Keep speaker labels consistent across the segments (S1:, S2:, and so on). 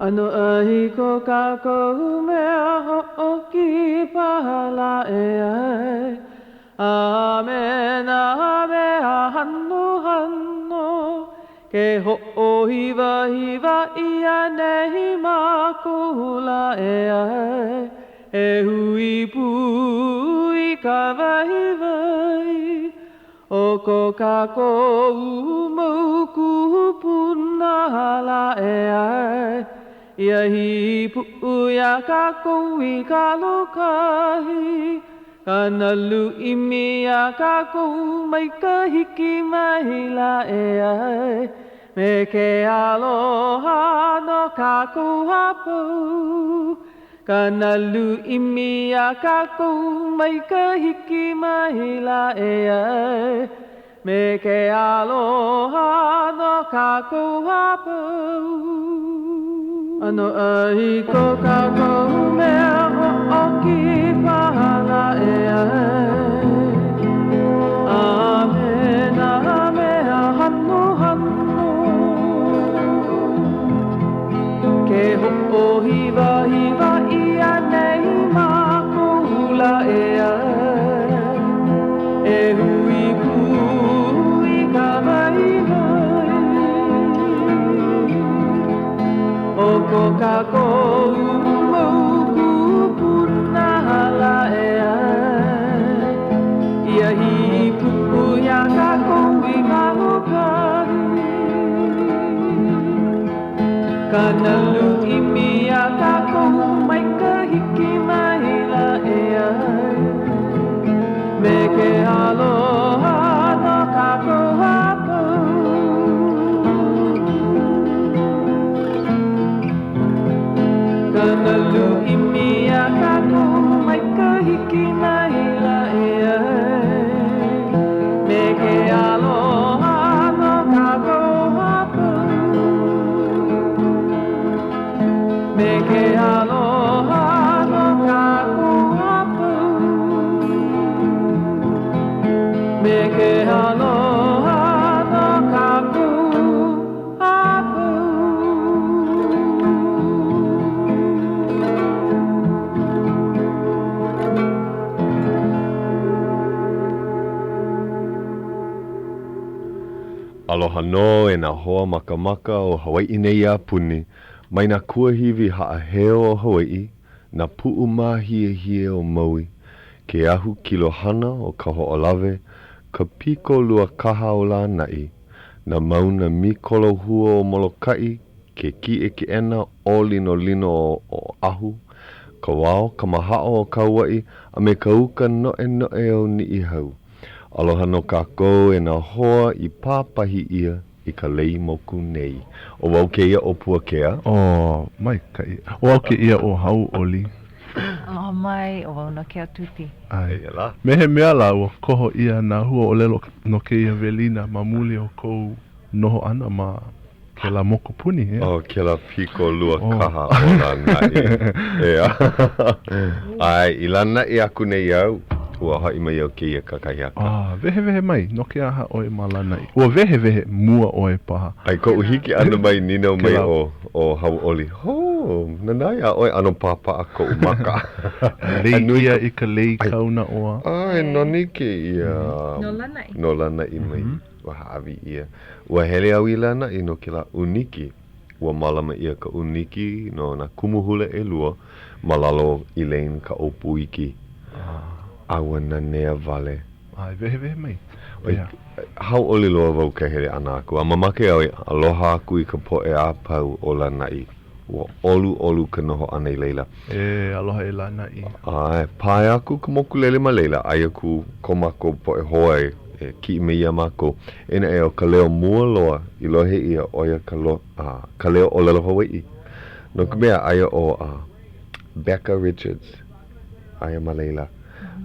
S1: ʻAnoʻai ko kākou mea hoʻokipa lā ʻeā, A me nā mea hanohano, Ke hoʻohiwahiwa ʻia nei mākou lā ʻeā, E hui pū i ka waiwai o ko kākou mau kūpuna lā ʻeā, Ia hīpuʻu iā kākou i ka lōkahi, Ka nalu ʻimi iā kākou mai ka hiki mai lā ʻeā, Me ke aloha no kākou a pau. Ka nalu ʻimi iā kākou mai ka hiki mai lā ʻeā, Me ke aloha no kākou a pau. ʻAnoʻai ko kākou mea hoʻokipa lā ʻeā, A me nā mea hanohano. Ke hoʻohiwahiwa ʻia nei mākou lā ʻeā, E hui pū i ka waiwai o ko kākou mau kūpuna lā ʻeā, Ia hīpuʻu iā kākou i ka lōkahi. Ka nalu ʻimi iā kākou mai ka hiki mai lā ʻeā, Me ke aloha no kākou a pau. Ka nalu ʻimi iā kākou mai ka hiki mai lā ʻeā, Me ke aloha no kākou a pau. Me ke aloha no kākou a pau. Me ke aloha no kākou a pau.
S2: Aloha nō e nā hoa makamaka o Hawaiʻi nei a puni, mai nā kuahiwi haʻaheo o Hawaiʻi, nā puʻu māhiehie o Maui, ke ahu kilohana o Kahoʻolawe, ka piko luakaha o Lānaʻi, nā mauna mīkolohua o Molokaʻi, ke kiʻekiʻena ʻōlinolino o Oʻahu, ka wao kamahaʻo o Kauaʻi, a me ka uka noʻenoʻe o Niʻihau. Aloha nō kākou e nā hoa i pāpahi ʻia i ka lei moku nei. ʻO wau kēia ʻo Puakea.
S3: ʻO maikaʻi. ʻO au kēia ʻo Hauʻoli.
S4: Aloha mai, ʻo wau nō Keatuti.
S3: ʻAe. Me he mea lā, ua koho ʻia nā huaʻōlelo no kēia welina ma muli o kou noho ʻana ma kēlā mokupuni, ʻeā?
S2: ʻO kēlā piko luakaha o Lānaʻi, ʻeā. ʻAe, i Lānaʻi aku nei au, ua haʻi mai au kēia kakahiaka.
S3: A, wehewehe mai, no ke aha ʻoe ma Lānaʻi? Ua wehewehe mua ʻoe paha.
S2: I koʻu hiki ʻana mai, nīnau mai ʻo, ʻo Hauʻoli, Hō, nānā iā ʻoe, ʻano pāpaʻa koʻu maka.
S3: Lei ʻia i ka lei kaunaʻoa.
S2: ʻAe, nani kēia.
S4: No Lānaʻi.
S2: No Lānaʻi mai. Ua hāʻawi ʻia. Ua hele au i Lānaʻi no kēlā ʻūniki. Ua mālama ʻia ka ʻūniki no nā kumu hula ʻelua ma lalo o Elaine Kaʻōpūiki. A ua nanea wale.
S3: ʻAe, wehewehe mai.
S2: ʻOi, hauʻoli loa wau ka hele ʻana aku, a mamake au e aloha aku i ka poʻe a pau o Lānaʻi. Ua ʻoluʻolu ka noho ʻana i laila.
S3: E aloha e Lānaʻi.
S2: ʻAe, pae aku ka mokulele ma laila, aia ku ko mākou poʻe hoa e e kiʻi mai iā mākou. Eia naʻe, ʻo ka leo mua loa i lohe ʻia, ʻo ia ka lo, a, ka leo ʻōlelo Hawaiʻi. No ka mea, aia ʻo a, Becka Richards, aia ma laila.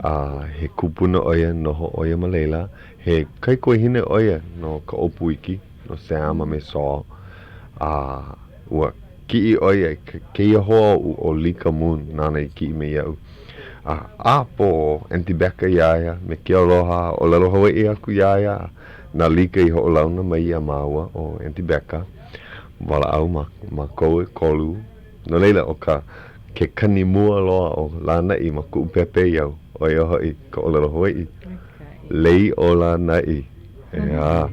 S2: A, he kupuna ʻo ia, noho ʻo ia ma laila. He kaikuahine ʻo ia no Kaʻōpūiki, no Sam a me Saul. A, ua kiʻi ʻo ia i kēia hoa oʻu ʻo Lika Moon, nāna i kiʻi mai iaʻu. A ʻapo ʻo Aunty Becka iā ia me ke aloha a ʻōlelo Hawaiʻi aku iā ia. Na Lika i hoʻolauna mai iā māua ʻo Aunty Becka. Walaʻau ma mākou ʻekolu. No laila, ʻo ka ke kani mua loa o Lānaʻi ma kuʻu pepeiao, ʻo ia hoʻi ka ʻōlelo Hawaiʻi. Lei o Lānaʻi. ʻEā.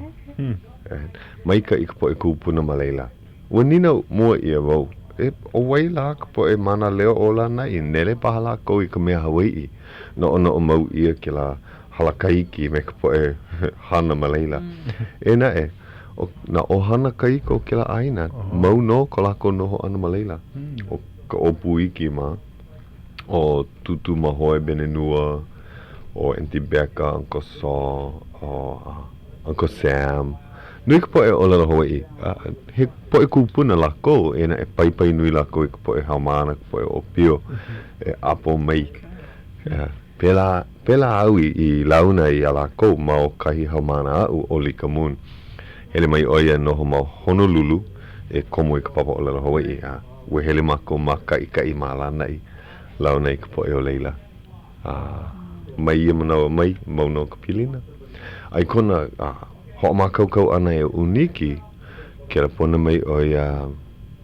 S2: Maikaʻi ka poʻe kūpuna ma laila. Ua nīnau mua ʻia wau, e, ʻo wai lā ka poʻe mānaleo o Lānaʻi? Nele paha lākou i ka mea Hawaiʻi. Noʻonoʻo mau ʻia kēlā hala kahiki me ka poʻe hana ma laila. Eia naʻe, ʻo nā ʻohana kahiko o kēlā ʻāina, mau nō ko lākou noho ʻana ma laila. ʻO Kaʻōpūiki mā, ʻo Tūtū Mahoe Benenua, ʻo Aunty Becca, Uncle Saw, ʻo Uncle Sam. Nui ka poʻe ʻōlelo Hawaiʻi. He poʻe kūpuna lākou, eia naʻe paipai nui lākou i ka poʻe haumāna, ka poʻe ʻōpio e ʻapo mai. Pēlā, pēlā au i, i launa ai iā lākou ma o kahi haumāna aʻu, ʻo Lika Moon. Hele mai ʻo ia noho ma Honolulu e komo i ka papa ʻōlelo Hawaiʻi, a ua hele mākou mākaʻikaʻi ma Lānaʻi, launa i ka poʻe o laila. A mai ia manawa mai, mau nō ka pilina. A i kona hoʻomākaukau ʻana e ʻūniki, kelepona mai ʻo ia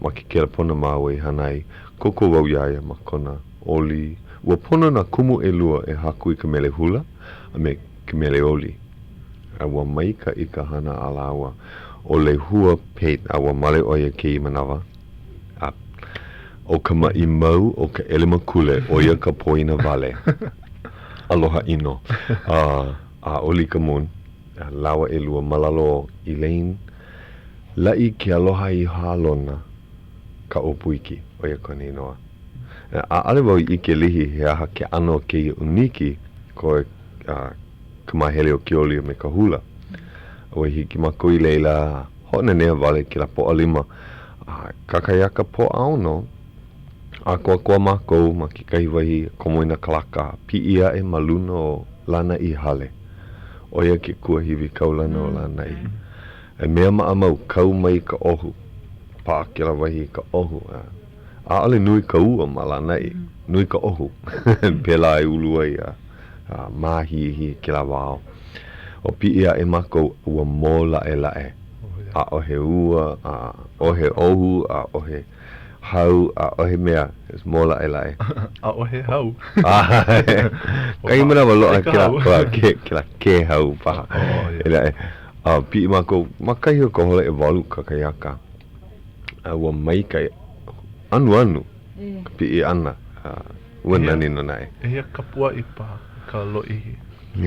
S2: ma ke kelepona māua i hana ai, kōkua wau iā ia ma kona oli. Ua pono nā kumu ʻelua e haku i ka mele hula a me ke mele oli. A ua maikaʻi ka hana a lāua. ʻO Lehua Pate, a ua male ʻo ia kēia manawa. A ʻo ka maʻi mau o ka ʻelemakule, ʻo ia ka poina wale. Aloha ʻino. A, a ʻo Lika Moon, a lāua ʻelua ma lalo o Elaine Laʻi Kealoha Ihalona Kaʻōpūiki, ʻo ia kona inoa. ʻAʻole wau i ʻike lihi he aha ke ʻano o kēia ʻūniki, koe ka māhele o ke oli a me ka hula. Ua hiki mākou i laila, hoʻonanea wale kēlā Pōʻalima, a kakahiaka Pōʻaono, ʻākoakoa mākou ma kekahi wahi komo i nā kalaka a piʻi aʻe ma luna o Lānaʻi Hale. ʻO ia ke kuahiwi kaulana o Lānaʻi. He mea maʻamau, kau mai ka ʻohu. Paʻa kēlā wahi i ka ʻohu. ʻAʻole nui ka ua ma Lānaʻi, nui ka ʻohu. Pēlā e ulu ai a māhiehie kēlā wao. O piʻi aʻe mākou, ua mōlaʻelaʻe. ʻAʻohe ua, ʻaʻohe ʻohu, ʻaʻohe hau, ʻaʻohe mea, mōlaʻelaʻe.
S3: ʻAʻohe hau.
S2: Kahi manawa loaʻa kēlā, kēlā kēhau paha. A piʻi mākou ma kahi o ka hola ʻewalu kakahiaka. A ua maikaʻi anuanu ka piʻi ʻana. Ua nani nō naʻe.
S3: ʻEhia kapuaʻi paha ka lōʻihi?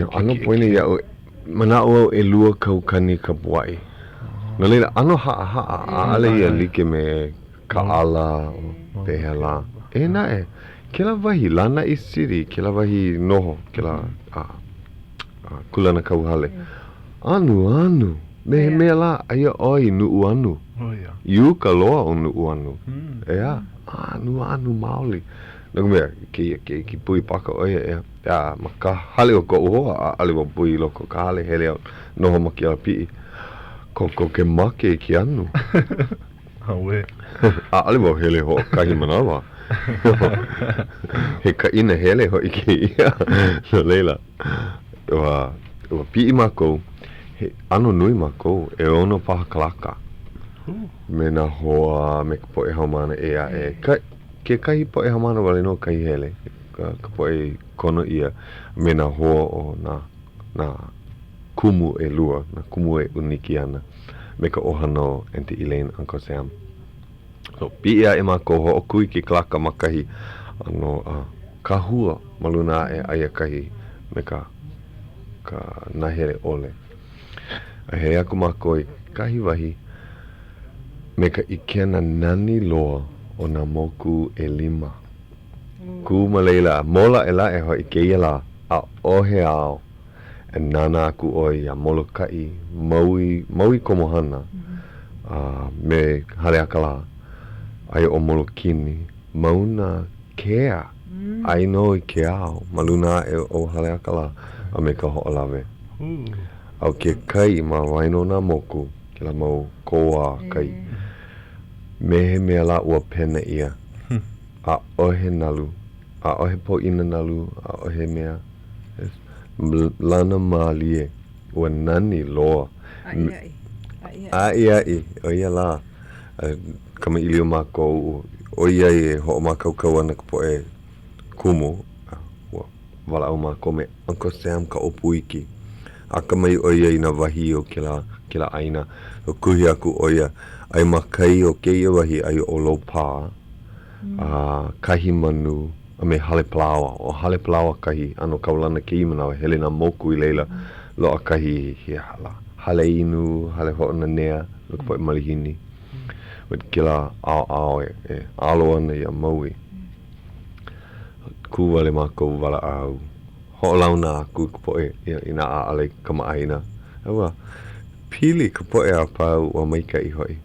S2: ʻAno poina iaʻu, manaʻo au 2000 kapuaʻi. No laila, ʻano haʻahaʻa, ʻaʻole ia like me Kaʻala, pehea lā. Eia naʻe, kēlā wahi, Lānaʻi City, kēlā wahi noho, kēlā kūlanakauhale, anuanu, me he mea lā, aia ʻoe i Nuʻuanu. I uka loa o Nuʻuanu. ʻEā, anuanu maoli. No ka mea, kēia keiki pui paka ʻo ia, ʻeā, a ma ka hale o koʻu hoa, ʻaʻole wau pui i loko o ka hale, hele au noho ma ke alapiʻi. Kokoke make i ke anu.
S3: Auē.
S2: ʻAʻole wau hele hoʻokahi manawa. He kaʻina hele hoʻi kēia. No laila, ua, ua piʻi mākou, he ʻano nui mākou, ʻeono paha kalaka. Me nā hoa, me ka poʻe haumāna ʻē aʻe. Ka, kekahi poʻe haumāna wale nō kai hele, ka, ka poʻe i kono ʻia, me nā hoa o nā, nā kumu ʻelua, nā kumu e ʻūniki ana me ka ʻohana o Aunty Elaine Uncle Sam. So, piʻi aʻe mākou, hoʻokū i ke kalaka ma kahi ʻano kahua ma luna aʻe, aia kahi me ka, ka nahele ʻole. A hele aku mākou i kahi wahi me ka ʻikena nani loa o nā moku ʻelima. Kū ma laila a mōlaʻelaʻe hoʻi kēia lā, ʻaʻohe ao. E nānā aku ʻoe iā Molokaʻi, Maui, Maui Komohana, a me Haleakalā, aia ʻo Molokini, Mauna Kea, ʻai nō i ke ao ma luna aʻe o Haleakalā a me Kahoʻolawe. A ʻo ke kai ma waena o nā moku, kēlā mau kōā kai, me he mea lā ua pena ʻia. ʻAʻohe nalu, ʻaʻohe poʻina nalu, ʻaʻohe mea. Lana mālie, ua nani loa.
S4: ʻAʻiaʻi.
S2: ʻAʻiaʻi, ʻo ia lā. A kamaʻilio mākou, ʻoiai e hoʻomākaukau ana ka poʻe kumu, ua walaʻau mākou me Uncle Sam Kaʻōpūiki. Akamai ʻo ia i nā wahi o kēlā, kēlā ʻāina. Ua kuhi aku ʻo ia, aia ma kai o kēia wahi, aia ʻo Lopā, a kahi manu, a me Halepalaoa. ʻO Halepalaoa kahi ʻano kaulana kēia manawa, hele nā moku i laila, loaʻa kahi he aha lā, hale inu, hale hoʻonanea no ka poʻe malihini. But kēlā ʻaoʻao e, e alo ana iā Maui. Kū wale mākou walaʻau. Hoʻolauna aku i ka poʻe i nā ʻaʻale kamaʻāina. A ua pili ka poʻe a pau, ua maikaʻi hoʻi.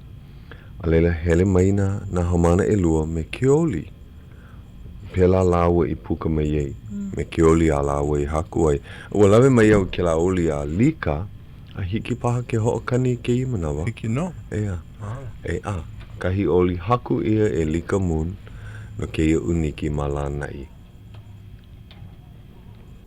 S2: A laila, hele mai nā, nā haumāna ʻelua me ke oli. Pēlā lāua i puka mai ai, me ke oli a lāua i haku ai. Ua lawe mai au i kēlā oli a Lika, a hiki paha ke hoʻokani i kēia manawa.
S3: Hiki nō.
S2: ʻEā. ʻEā. Kahi oli haku ʻia e Lika Moon no kēia ʻūniki ma Lānaʻi.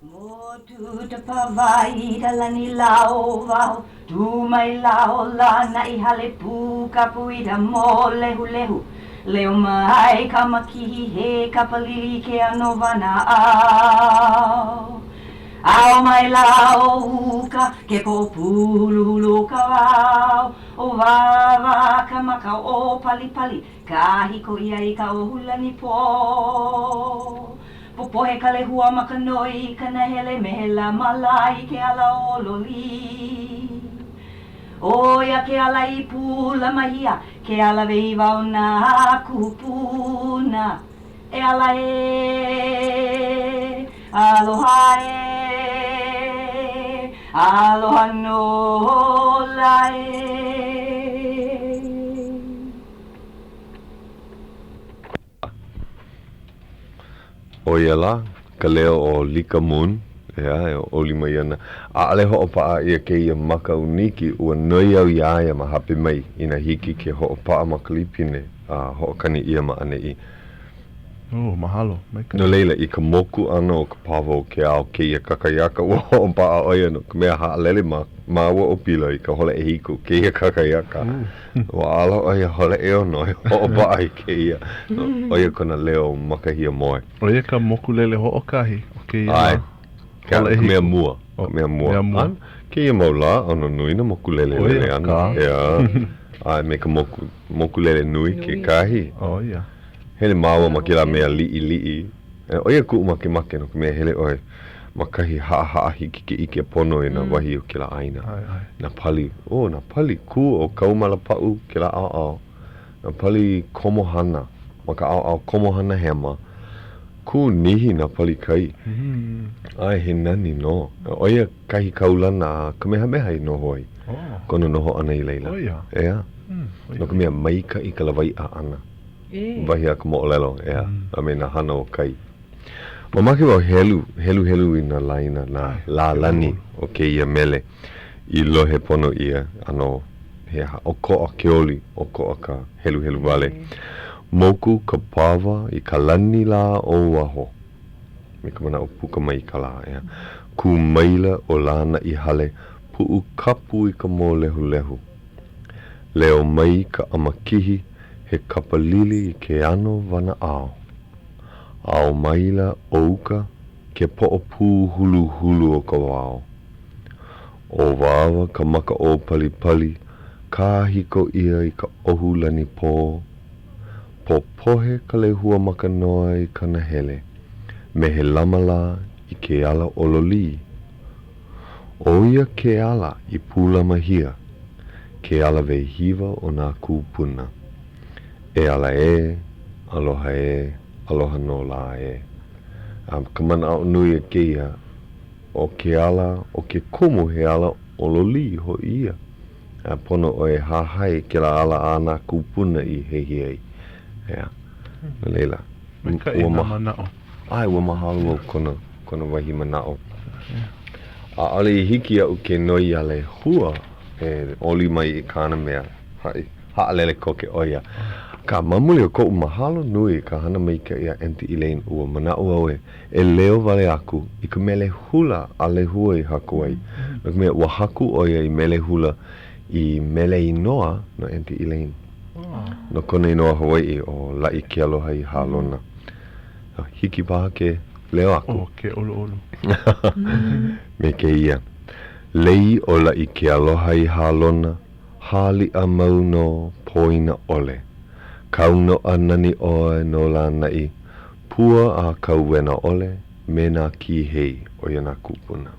S5: Motu ka pawa i ka lani lā o waho, Tū mai la o Lānaʻi hale pū kapu i ka mōlehulehu, Leo mai ka makihi he kapalili i ke ano wanaʻao. Ao mai la o uka ke poʻo pūhuluhulu o ka wao, ʻO Wāwā ka maka o Palipali, kāhiko ʻia i ka ʻohu lani pō. Popohe ka lehua ma ka noi i ka nahele me he lama lā i ke ala ʻōloli. ʻO ia ke ala i pūlamahia, ke ala wehiwa o nā kūpuna. E ala ē, aloha ē, aloha nō lā ē.
S2: ʻO ia lā ka leo o Lika Moon, ʻeā, e oli mai ana. ʻAʻole hoʻopaʻa ʻia kēia ma ka ʻūniki, ua noi au iā ia ma hape mai inā hiki ke hoʻopaʻa ma ka lipine a hoʻokani ʻia ma ʻaneʻi.
S3: Oh, mahalo. Maikaʻi.
S2: No laila, i ka moku ʻana o ka pawa o ke ao kēia kakahiaka, ua hoʻopaʻa ʻo ia no ka mea haʻalele ma māua ʻo Pila i ka hola ʻehiku kēia kakahiaka. Ua ala ʻo ia hola ʻeono e hoʻopaʻa i kēia. ʻO ia kona leo makahiamoe.
S3: ʻO ia ka mokulele hoʻokahi o kēia lā.
S2: ʻAe. Ka mea mua. Ka mea mua.
S3: Mea mua.
S2: A kēia mau lā, ʻano nui nā mokulele lele ʻana.
S3: ʻO ia ka.
S2: ʻEā. A me ka moku, mokulele nui kekahi.
S3: ʻO ia.
S2: Hele māua ma kēlā mea liʻiliʻi. ʻO ia kuʻu makemake no ka mea hele ʻoe ma kahi haʻahaʻa hiki ke ʻike pono i nā wahi o kēlā ʻāina. Nā pali, oh, nā pali kū o Kaumalapaʻu kēlā ʻaoʻao. Nā pali komohana ma ka ʻaoʻao komohana hema. Kū nihi nā pali kai. ʻAe, he nani nō. ʻO ia kahi kaulana a Kamehameha i noho ai. Kona noho ʻana i laila. ʻEā. No ka mea, maikaʻi ka lawaiʻa ʻana. Wahi a ka moʻolelo, ʻeā, a me nā hana o kai. Mamake wau helu, heluhelu i nā laina, nā lālani o kēia mele i lohe pono ʻia, ʻano, he aha, ʻokoʻa ke oli, ʻokoʻa ka heluhelu wale. Moku ka pawa i ka lani lā o waho. Me ka manaʻo puka mai ka lā, ʻeā. Kū maila ʻo Lānaʻi hale puʻu kapu i ka mōlehulehu. Leo mai ka ʻamakihi he kapalili i ke ano wanaʻao. Ao maila ʻo uka ke poʻo pūhuluhulu o ka wao. ʻO Wāwa ka maka ʻōpalipali kāhiko ʻia i ka ʻohu lani pō. Popohe ka lehua maka noa i ka nahele, me he lama lā i ke ala ʻololī. ʻO ia ke ala i pūlamahia, ke ala wehiwa o nā kūpuna. E ala ē, aloha ē, aloha nō lā ē. A ka manaʻo nui o kēia, ʻo ke ala o ke kumu he ala ʻololī hoʻi ia. A pono ʻoe e hahai i kēlā ala a nā kūpuna i hehi ai. ʻEā. No laila,
S3: Maikaʻi nā manaʻo.
S2: ʻAe, ua mahalo wau kona, kona wahi manaʻo. ʻAʻole i hiki iaʻu ke noi iā Lehua e oli mai i kāna mea haʻi, haʻalele koke ʻo ia. Akā, ma muli o koʻu mahalo nui i ka hana maikaʻi a Aunty Elaine, ua manaʻo au e, e leo wale aku i ka mele hula a Lehua i haku ai. No ka mea, ua haku ʻo ia i mele hula i mele inoa no Aunty Elaine. No kona inoa Hawaiʻi ʻo Laʻikealohaihālona. Hiki paha ke leo aku.
S3: Oh, ke ʻoluʻolu.
S2: Me kēia lei o Laʻikealohaihālona, hāliʻa mau nō poina ʻole. Kaunoʻa nani ʻoe no Lānaʻi, pua a kauwena ʻole me nā kīhei, ʻo ia nā kūpuna.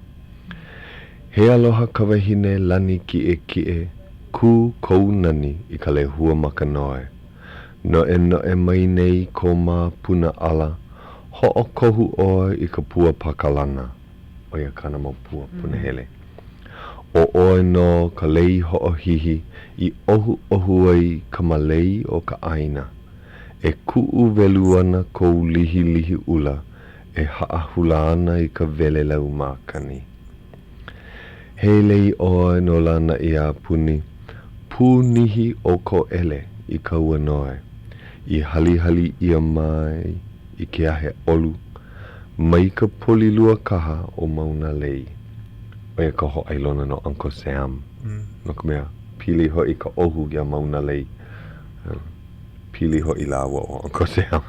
S2: He aloha ka wahine lani kiʻekiʻe, kū kou nani i ka lehua maka noe. Noʻenoʻe mai nei kō māpuna ʻala, hoʻokohu ʻoe i ka pua pakalana, ʻo ia kāna mau pua punahele. ʻO ʻoe nō ka lei hoʻohihi i ʻohuʻohu ai ka malei o ka ʻāina. E kuʻu welu ana kou lihilihi ʻula e haʻahula ana i ka welelau makani. He lei ʻoe no Lānaʻi a puni, pūnihi ʻo Kōʻele i ka ua noe, i halihali ʻia mai i ke ahe ʻolu, mai ka poli luakaha o Maunalei. ʻO ia ka hōʻailona no Uncle Sam, no ka mea, pili hoʻi ka ʻohu iā Maunalei. Pili hoʻi lāua ʻo Uncle Sam.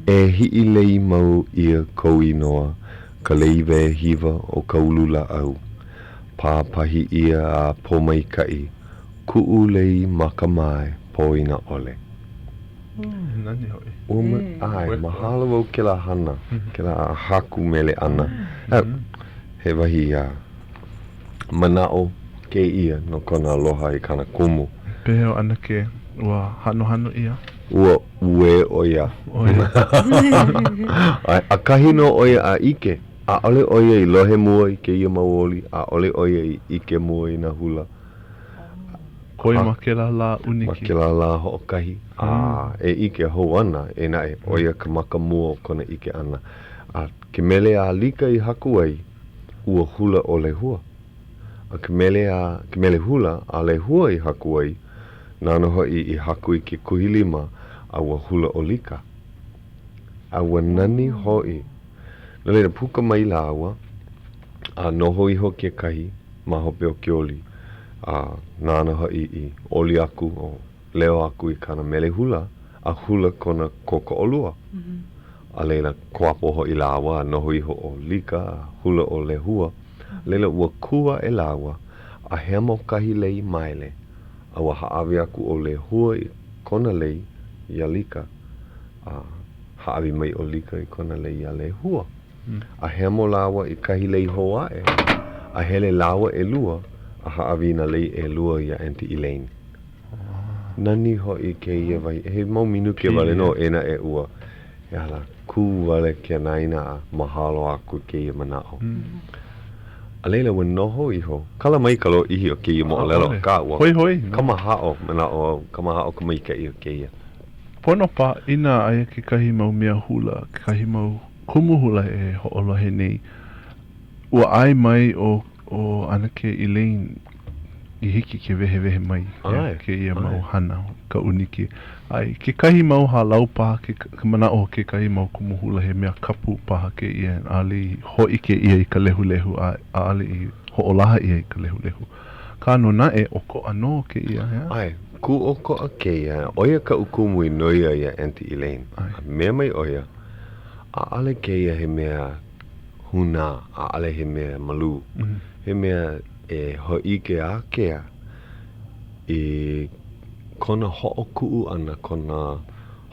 S2: E hiʻilei mau ʻia kou inoa, ka lei wehiwa o ka ululāʻau. Pāpahi ʻia a pōmaikaʻi, kuʻu lei makamae pōina ʻole.
S3: Nani hoʻi.
S2: Ua ma, ʻae, mahalo wau kēlā hana, kēlā haku mele ʻana. He wahi a manaʻo kēia no kona aloha i kāna kumu.
S3: Pehea ʻo ʻAnakē, ua hanohano ʻia?
S2: Ua uē ʻo ia. ʻAkahi nō ʻo ia a ʻike, ʻaʻole ʻo ia i lohe mua i kēia mau oli, ʻaʻole ʻo ia i ʻike mua i nā hula.
S3: Koe ma kēlā lā ʻuniki.
S2: Ma kēlā lā hoʻokahi, a e ʻike hou ana, e naʻe, ʻo ia ka maka mua o kona ʻike ʻana. A ke mele a Lika i haku ai, ua hula ʻo Lehua. A ke mele a, ke mele hula a Lehua i haku ai, nāna hoʻi i haku i ke kuhi lima a ua hula ʻo Lika. A ua nani hoʻi. No laila, puka mai lāua, a noho iho kekahi ma hope o ke oli, a nāna hoʻi i oli aku, o leo aku i kāna mele hula, a hula kona kōkoʻolua. A laila, kuapo hoʻi lāua, a noho iho ʻo Lika, a hula ʻo Lehua. A laila, ua kū aʻe lāua, a hemo kahi lei maile, a ua hāʻawi aku ʻo Lehua i kona lei iā Lika, a hāʻawi mai ʻo Lika i kona lei iā Lehua. A hemo lāua i kahi lei hou aʻe, a hele lāua ʻelua a hāʻawi i nā lei ʻelua iā Aunty Elaine. Nani hoʻi kēia wahi, he mau minuke wale nō e naʻe ua, he aha lā, kū wale ke anaina a mahalo aku i kēia manaʻo. A laila ua noho iho, kala mai ka lōʻihi o kēia moʻolelo, akā ua kamahaʻo manaʻo au, kamahaʻo ka maikaʻi o kēia.
S3: Pono paha inā aia kekahi mau mea hula, kekahi mau kumu hula e hoʻolohe nei, ua ʻae mai ʻo ʻo ʻAnakē Elaine i hiki ke wehewehe mai iā kēia mau hana ka ʻūniki. A i kekahi mau hālau paha, ke ka manaʻo o kekahi mau kumu hula he mea kapu paha kēia, ʻaʻole i hōʻike ʻia i ka lehulehu a ʻaʻole i hoʻolaha ʻia i ka lehulehu. Akā nō naʻe, ʻokoʻa nō kēia, ʻeā?
S2: ʻAe, kūʻokoʻa kēia. ʻO ia kaʻu kumu i noi ai iā Aunty Elaine. A mea mai ʻo ia, ʻaʻole kēia he mea hūnā, ʻaʻole he mea malū. He mea e hōʻike ākea i kona hoʻokuʻu ʻana, kona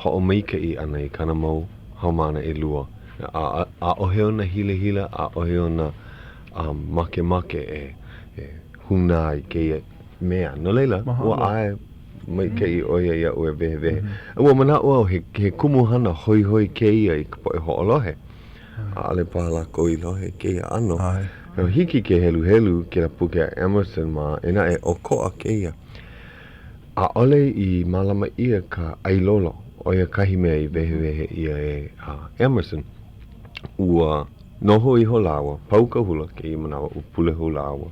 S2: hoʻomaikaʻi ʻana i kāna mau haumāna ʻelua. A ʻaʻohe ona hilahila, ʻaʻohe ona makemake e hūnā i kēia mea. No laila, ua ʻae maikaʻi ʻo ia iaʻu e wehewehe. Ua manaʻo au he kumuhana hoihoi kēia i ka poʻe hoʻolohe. ʻAʻole paha lākou i lohe i kēia ʻano. Hiki ke heluhelu kēlā puke a Emerson mā, e naʻe ʻokoʻa kēia. ʻAʻole i mālama ʻia ka ʻailolo, ʻo ia kahi mea i wehewehe ʻia e Emerson. Ua noho iho lāua, pau ka hula kēia manawa, ua pule hou lāua,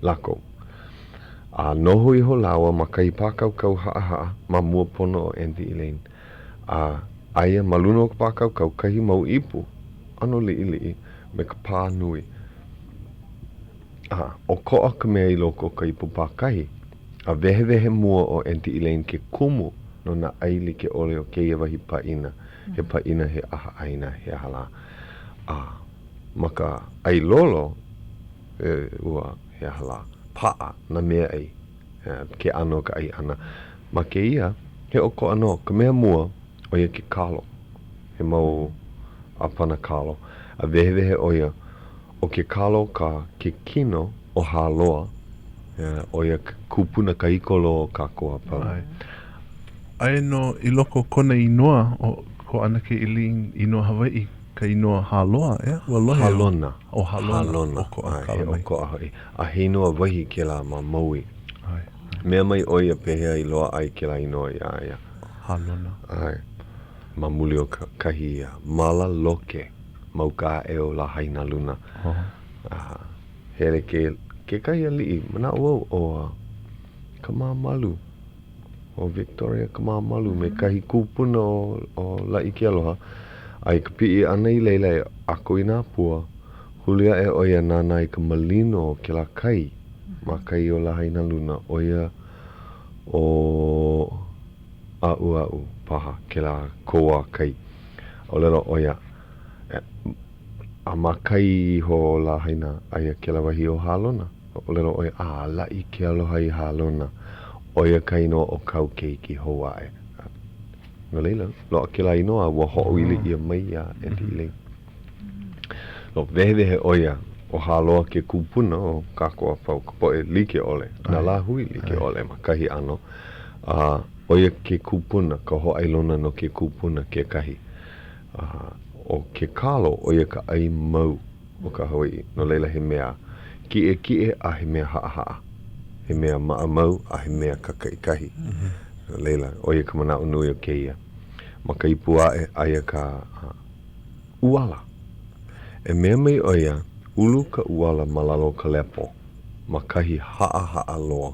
S2: lākou. A noho iho lāua ma kahi pākaukau haʻahaʻa ma mua pono o Aunty Elaine. A aia ma luna o ka pākaukau kahi mau ipu ʻano liʻiliʻi me ka pā nui. A ʻokoʻa ka mea i loko o ka ipu pākahi. A wehewehe mua ʻo Aunty Elaine ke kumu no nā ʻai like ʻole o kēia wahi pāʻina, he pāʻina he ʻahaʻaina he aha lā. A ma ka ʻai lolo, e, ua, he aha lā, paʻa nā meaʻai, ke ʻano o ka ʻai ʻana. Ma kēia, he ʻokoʻa nō. Ka mea mua, ʻo ia ke kalo, he mau ʻāpana kalo. A wehewehe ʻo ia, ʻo ke kalo ka ke kino o Hāloa, ʻo ia ke kupuna kahiko loa o kākou a pau.
S3: ʻAe. Aia nō i loko o kona inoa, ʻo ko ʻAnakē Elaine inoa Hawaiʻi, ka inoa Hāloa, ʻeā? Ua lohe au.
S2: Halona.
S3: ʻO Halona.
S2: Halona.
S3: ʻOkoʻa
S2: ʻAe,
S3: kala
S2: he
S3: mai.
S2: ʻokoʻa hoʻi. A he inoa wahi kēlā ma Maui.
S3: ʻAe.
S2: Mea mai ʻo ia pehea i loaʻa ai kēlā inoa iā ia.
S3: Halona.
S2: ʻAe. Ma muli o ka, kahi māla loke ma uka aʻe o Lahainaluna. A hele ke, kekahi aliʻi, manaʻo wau ʻo Kamāmalu, ʻo Victoria Kamāmalu me kahi kūpuna o, o Laʻikealoha. A i ka piʻi ʻana i laila e ʻako i nā pua, huli aʻe ʻo ia nānā i ka malino o kēlā kai ma kai o Lahainaluna, ʻo ia ʻo ʻAʻuaʻu paha kēlā kōā kai. ʻŌlelo ʻo ia, A ma kai iho o Lāhainā, aia kēlā wahi ʻo Hālona. ʻŌlelo ʻo ia, A laʻi ke aloha i Hālona, ʻo ia ka inoa o kāu keiki hou aʻe. No laila, loaʻa kēlā inoa a ua hoʻoili ʻia mai iā Aunty Elaine. No, wehewehe ʻo ia, ʻo Hāloa ke kupuna o kākou a pau, ka poʻe like ʻole, nā lāhui like ʻole ma kahi ʻano, a ʻo ia ke kupuna, ka hōʻailona no ke kupuna kekahi. A ʻo ke kalo, ʻo ia ka ʻai mau o ka Hawaiʻi, no laila he mea kiʻekiʻe a he mea haʻahaʻa, he mea maʻamau a he mea kakaʻikahi. No laila, ʻo ia ka manaʻo nui o kēia. Ma ka ipu aʻe, aia ka ʻuala. E mea mai ʻo ia, ulu ka ʻuala ma lalo o ka lepo, ma kahi haʻahaʻa loa,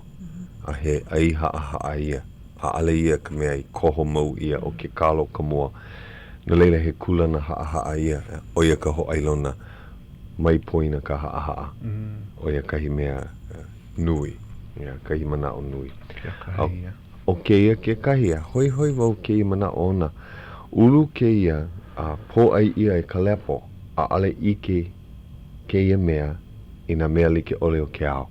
S2: a he ʻai haʻahaʻa ia. ʻAʻole ia ka mea i koho mau ʻia ʻo ke kalo ka mua. No laila, he kūlana haʻahaʻa ia, ʻo ia ka hōʻailona mai poina ka haʻahaʻa. ʻO ia kahi mea nui, kahi manaʻo nui. A ʻo kēia kekahi, a hoihoi wau kēia manaʻo ona, ulu kēia a pōʻai ʻia e ka lepo, ʻaʻole ʻike kēia mea i nā mea like ʻole o ke ao.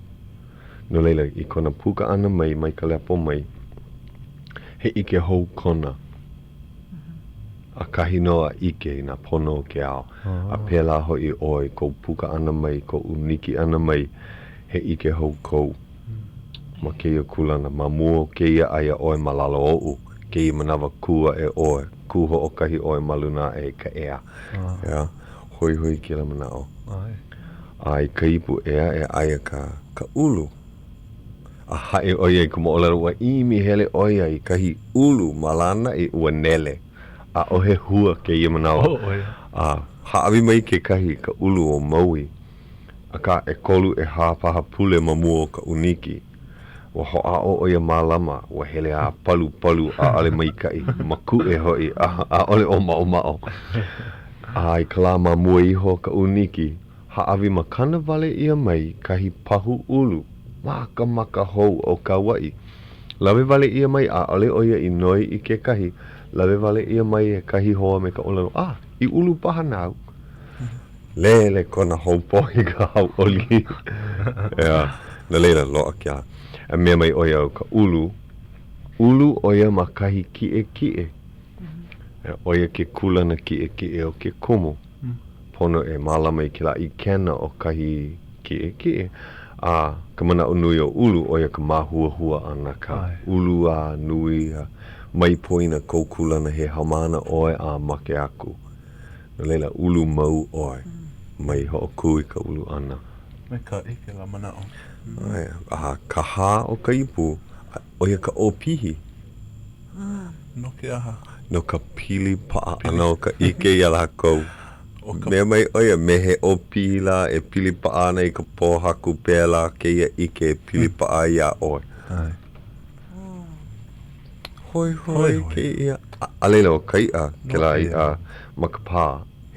S2: No laila, i kona puka ʻana mai mai ka lepo mai, he ʻike hou kona. ʻAkahi nō a ʻike i nā pono o ke ao, a pēlā hoʻi ʻoe i kou puka ʻana mai, kou ʻūniki ʻana mai, he ʻike hou kou ma kēia kūlana. Ma mua o kēia, aia ʻoe ma lalo oʻu, kēia manawa kū aʻe ʻoe, kū hoʻokahi ʻoe ma luna aʻe i ka ea. ʻEā, hoihoi kēlā manaʻo. A i ka ipu ʻē aʻe, aia ka, ka ʻulu. A haʻi ʻo ia i ka moʻolelo, ua ʻimi hele ʻo ia i kahi ʻulu ma Lānaʻi, ua nele. ʻAʻohe hua kēia manawa. A hāʻawi mai kekahi i ka ʻulu o Maui, akā ʻekolu ʻehā paha pule ma mua o ka ʻūniki. Ua hoʻāʻo ʻo ia mālama, ua hele a palupalu, ʻaʻole maikaʻi, makuʻe hoʻi, a ʻaʻole ʻōmaʻomaʻo. A i ka lā ma mua iho o ka ʻūniki, hāʻawi makana wale ʻia mai kahi pahu ʻulu makamaka hou o Kauaʻi. Lawe wale ʻia mai, ʻaʻole ʻo ia i noi i kekahi, lawe wale ʻia mai e kahi hoa me ka ʻōlelo, A, i ʻulu paha nāu. Lele kona houpo i ka hauʻoli. ʻEā, no laila, loaʻa kēlā. A mea mai ʻo ia ʻo ka ʻulu, ulu ʻo ia ma kahi kiʻekiʻe. ʻO ia ke kūlana kiʻekiʻe o ke kumu. Pono e mālama i kēlā ʻikena o kahi kiʻekiʻe. A ka manaʻo nui o ulu, ʻo ia ka māhuahua ʻana, ka ulu a nui a mai poina kou kūlana he haumāna ʻoe a make aku. No laila, ulu mau ʻoe. Mai hoʻokū i ka ulu ʻana.
S3: Maikaʻi kēlā manaʻo.
S2: ʻAe, a ka hā o ka ipu, ʻo ia ka ʻōpihi.
S3: No ke aha?
S2: No ka pili paʻa ʻana o ka ʻike iā lākou. Mea mai ʻo ia, me he ʻōpihi lā e pili paʻa ana i ka pōhaku, pēlā kēia ʻike e pili paʻa ai iā ʻoe. Hoihoi kēia. A laila, ʻo ka iʻa, kēlā iʻa ma ka pā,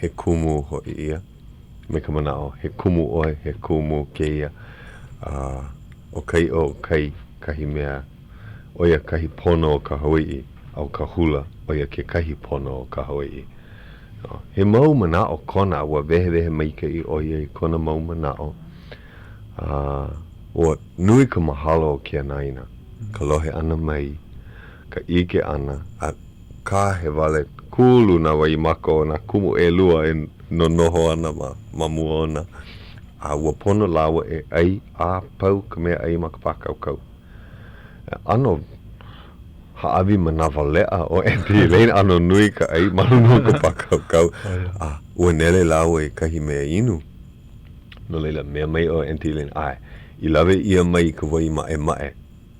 S2: he kumu hoʻi ia, me ka manaʻo, he kumu ʻoe, he kumu kēia. A ʻo ka iʻa o kai. kahi mea, ʻo ia kahi pono o ka Hawaiʻi, a ʻo ka hula, ʻo ia kekahi pono o ka Hawaiʻi. He mau manaʻo kona, ua wehewehe maikaʻi ʻo ia i kona mau manaʻo. A ua nui ka mahalo o ke anaina, ka lohe ʻana mai, ka ʻike ʻana, a kahe wale kulu nā waimaka o nā kumu ʻelua e nonoho ana ma, ma mua ona. A ua pono lāua e ʻai a pau ka mea ʻai ma ka pākaukau. ʻAno hāʻawi manawaleʻa ʻo Aunty Elaine, ʻano nui ka ʻai ma luna o ka pākaukau. A ua nele lāua i kahi mea inu. No laila, mea mai ʻo Aunty Elaine, ʻae, i lawe ʻia mai ka wai maʻemaʻe,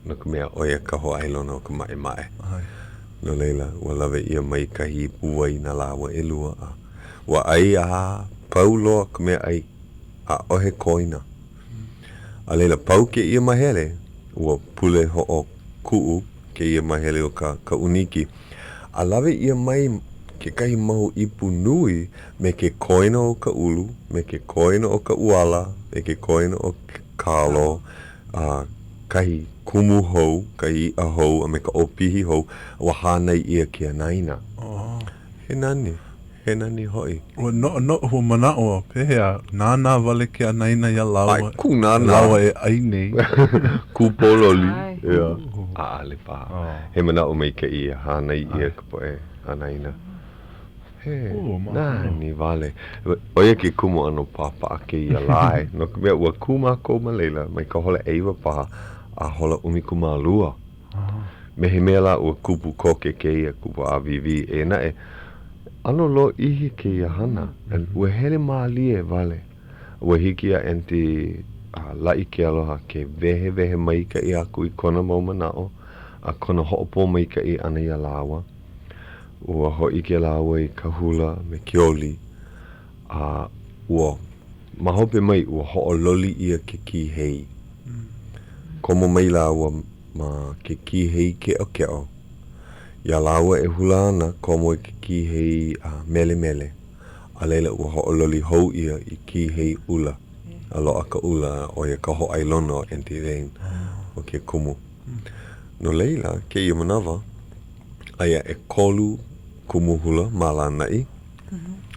S2: no ka mea, ʻo ia ka hōʻailona o ka maʻemaʻe. No laila, ua lawe ʻia mai kahi ipu wai na lāua ʻelua, a ua ʻai a pau loa ka mea ʻai, ʻaʻohe koina. A laila, pau kēia mahele, ua pule hoʻokuʻu kēia mahele o ka ka ʻūniki, a lawe ʻia mai kekahi mau ipu nui me ke koina o ka ʻulu, me ke koina o ka ʻuala, me ke koina o ke kalo, a kahi kumu hou, kahi iʻa hou, a me ka ʻopihi hou, ua hānai ʻia ke anaina. He nani. He nani hoʻi.
S3: Ua noʻonoʻo, ua manaʻo au, pehea, nānā wale ke anaina iā lāua,
S2: ʻAe, kū nānā.
S3: Lāua e ʻai nei.
S2: Kū pōloli, ʻeā. ʻAʻole paha. He manaʻo maikaʻi e hānai ʻia ka poʻe anaina. He nani wale. ʻO ia ke kumu ʻano pāpaʻa kēia lā e, no ka mea, ua kū mākou ma laila mai ka hola ʻeiwa paha a hola 12. Me he mea lā ua kupu koke kēia kupu ʻāwīwī, eia naʻe, ʻano lōʻihi kēia hana. Ua hele mālie wale. Ua hiki iā Aunty Laʻi Kealoha ke wehewehe maikaʻi aku i kona mau manaʻo a kona hoʻopōmaikaʻi ʻana iā lāua. Ua hōʻike lāua i ka hula me ke oli, a ua ma hope mai ua hoʻololi ʻia ke kīhei. Komo mai lāua ma ke kīhei keʻokeʻo. Iā lāua e hula ana, komo i ke kīhei melemele, a laila ua hoʻololi hou ʻia i kīhei ʻula, a loaʻa ka ʻula, ʻo ia ka hōʻailona o Aunty Elaine, o ke kumu. No laila, kēia manawa, aia ʻekolu kumu hula ma Lānaʻi,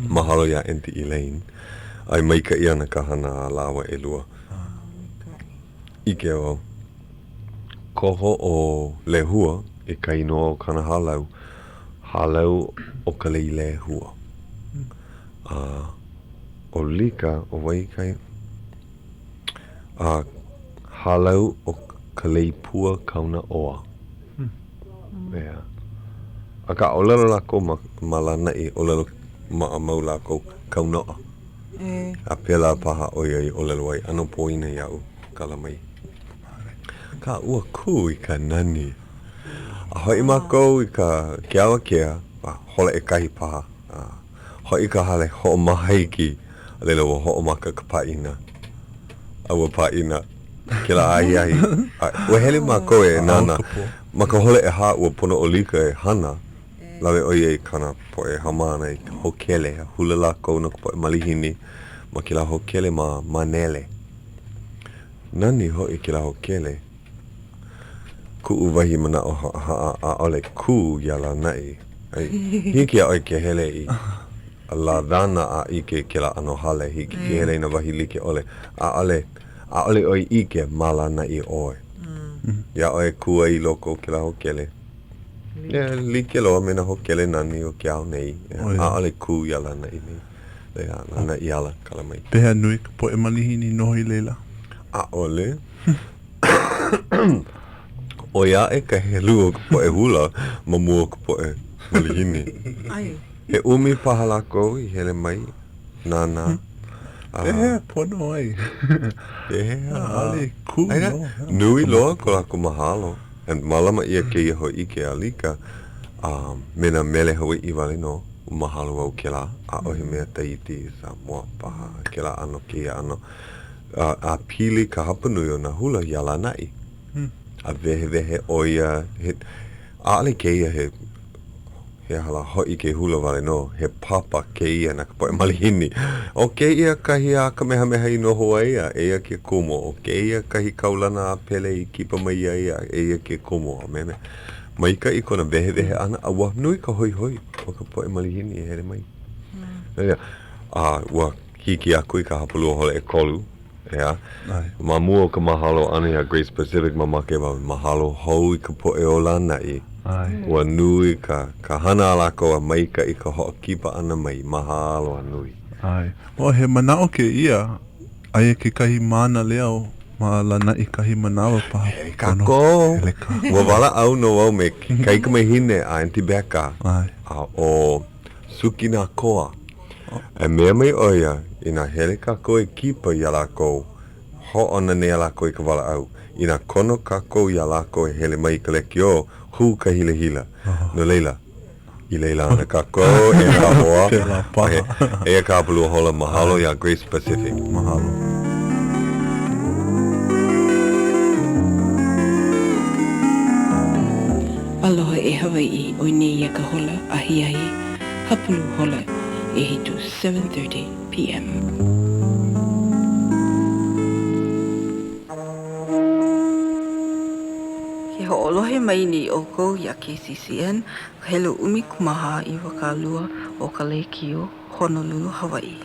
S2: Mahalo iā Aunty Elaine. A e maikaʻi ana ka hana a lāua ʻelua. ʻIke wau, koho ʻo Lehua i ka inoa o kāna hālau, Hālau o ka Lei Lehua. A ʻo Lika, ʻo wai ka A Hālau o ka Lei Pua Kaunaʻoa. ʻEā. Akā, ʻōlelo lākou ma, ma Lānaʻi, ʻōlelo maʻamau lākou, kaunoʻa. A pēlā paha ʻo ia i ʻōlelo ai, ʻano pōina iaʻu kala mai. Akā, ua kū i ka nani. A hoʻi mākou i ka, ke awakea, a hola ʻekahi paha, a hoʻi i ka hale hoʻomaha iki, a laila ua hoʻomaka ka pāʻina. A ua pāʻina kēlā ahiahi. A ua hele mākou e nānā. Ma ka hola ʻehā ua pono ʻo Lika e hana. Lawe ʻo ia i kāna poʻe haumāna i ka hōkele. A hula lākou no ka poʻe malihini ma kēlā hōkele ma Mānele. Nani hoʻi kēlā hōkele. Kuʻu wahi manaʻo haʻahaʻa ʻaʻole kū iā Lānaʻi. Hiki iā ʻoe ke hele i Lānana a ʻike i kēlā ʻano hale, hiki ke hele i nā wahi like ʻole. ʻAʻole, ʻaʻole ʻoe ʻike ma Lānaʻi ʻoe. Iā ʻoe e kū ai i loko o kēlā hōkele. Yeah, like loa me nā hōkele nani o ke ao nei. ʻAʻole kū iā Lānaʻi nei. Iā Lānaʻi ala, kala mai.
S3: Pehea nui ka poʻe malihini noho i laila?
S2: ʻAʻole. ʻOi aʻe ka helu o ka poʻe hula ma mua o ka poʻe malihini. He ʻumi paha lākou i hele mai nānā.
S3: Pehea pono ai?
S2: Pehea?
S3: ʻAʻole kū
S2: nō. Nui loa ko lākou mahalo. And mālama ʻia kēia hōʻike a Lika a me nā mele Hawaiʻi wale nō. Mahalo au kēlā. ʻAʻohe mea Tahiti, Samoa paha, kēlā ʻano kēia ʻano. A pili ka hapanui o nā hula iā Lānaʻi. A wehewehe ʻo ia, he, ʻaʻole kēia he. He aha lā hoʻi ke hula wale nō, he papa kēia na ka poʻe malihini. ʻO kēia kahi a Kamehameha i noho ai, a eia ke kumu. ʻO kēia kahi kaulana a Pele i kipa mai ai, a eia ke kumu. A me, maikaʻi kona wehewehe ʻana, a ua nui ka hoihoi o ka poʻe malihini e hele mai. No laila, a ua hiki aku i ka hapalua hola ʻekolu, ʻeā? Ma mua o ka mahalo ʻana iā Grace Pacific, mamake wau e mahalo hou i ka poʻe o Lānaʻi. Ua nui ka, ka hana a lākou a maikaʻi ka hoʻokipa ʻana mai, mahalo a nui.
S3: ʻAe. Oh, he manaʻo kēia, aia kekahi mānaleo ma Lānaʻi kahi manawa paha.
S2: Hele kākou.
S3: Hele kākou.
S2: Ua walaʻau nō au me ke kaikamahine a Aunty Becca.
S3: ʻAe.
S2: A ʻo Suki Nakoa. E mea mai ʻo ia, inā hele kākou e kipa iā lākou, hoʻonanea lākou i ka walaʻau. Inā kono kākou iā lākou e hele mai i ka lekiō, hū ka hilahila. No laila, i laila ana kākou e nā hoa.
S3: Pēlā paha.
S2: Eia ka hapalua hola, mahalo iā Grace Pacific.
S3: Mahalo.
S6: Aloha e Hawaiʻi, ʻoi nei ia ka hola ahiahi hapulu hola ʻehiku, 7:30 PM. Ke hoʻolohe mai nei ʻoukou iā KCCN, ka helu 14 20 o ka lēkiō Honolulu, Hawaiʻi.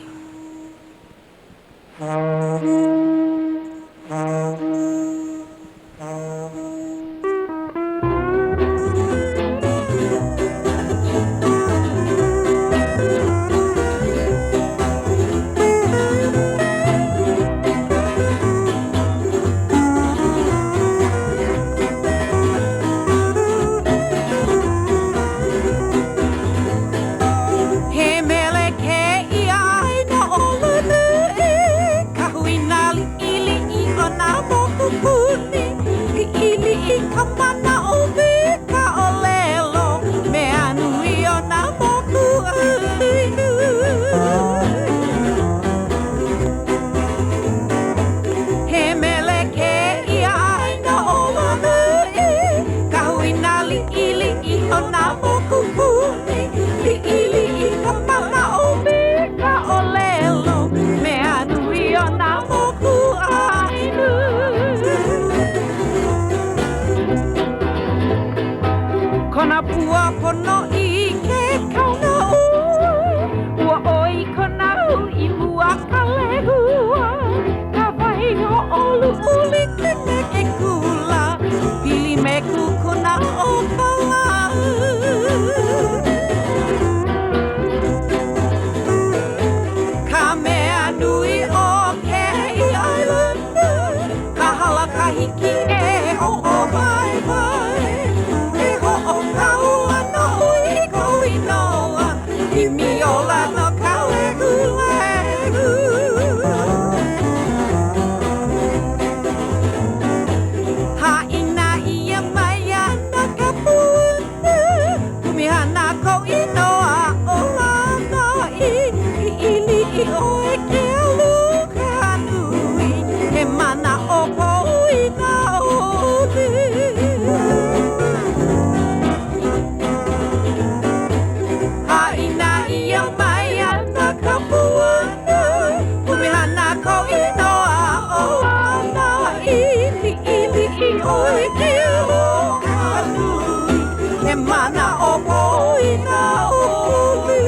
S7: He mele kēia ʻāina ʻo Lānaʻi, ka huina liʻiliʻi o nā mokupuni. Liʻiliʻi ka manaʻo me ka ʻōlelo, mea nui o nā mokuʻāina. He mele kēia ʻāina ʻo Lānaʻi, ka huina liʻiliʻi o nā mokupuni. Liʻiliʻi ka manaʻo me ka ʻōlelo, mea nui o nā mokuʻāina. Kona pua ponoʻī ke kaona ua, ua ʻoi kona uʻi mua ka lehua, ka waihoʻoluʻu like me ke kula, pili me kukuna o ka lā. Ka mea nui o kēia island, ka hala kahiki e hoʻowaiwai, e hoʻokaulana ʻoe i kou inoa, ʻimi ola no ka lehulehu. Haʻina ʻia mai ana ka puana, Pumehana kou inoa ʻo Lānaʻi, Liʻiliʻi ʻoe ke aloha nui, He manaʻo poina ʻole. Haʻina ʻia mai ana ka puana, Pumehana kou inoa ʻo Lānaʻi, Liʻiliʻi ʻoe ke aloha nui, He manaʻo poina ʻole.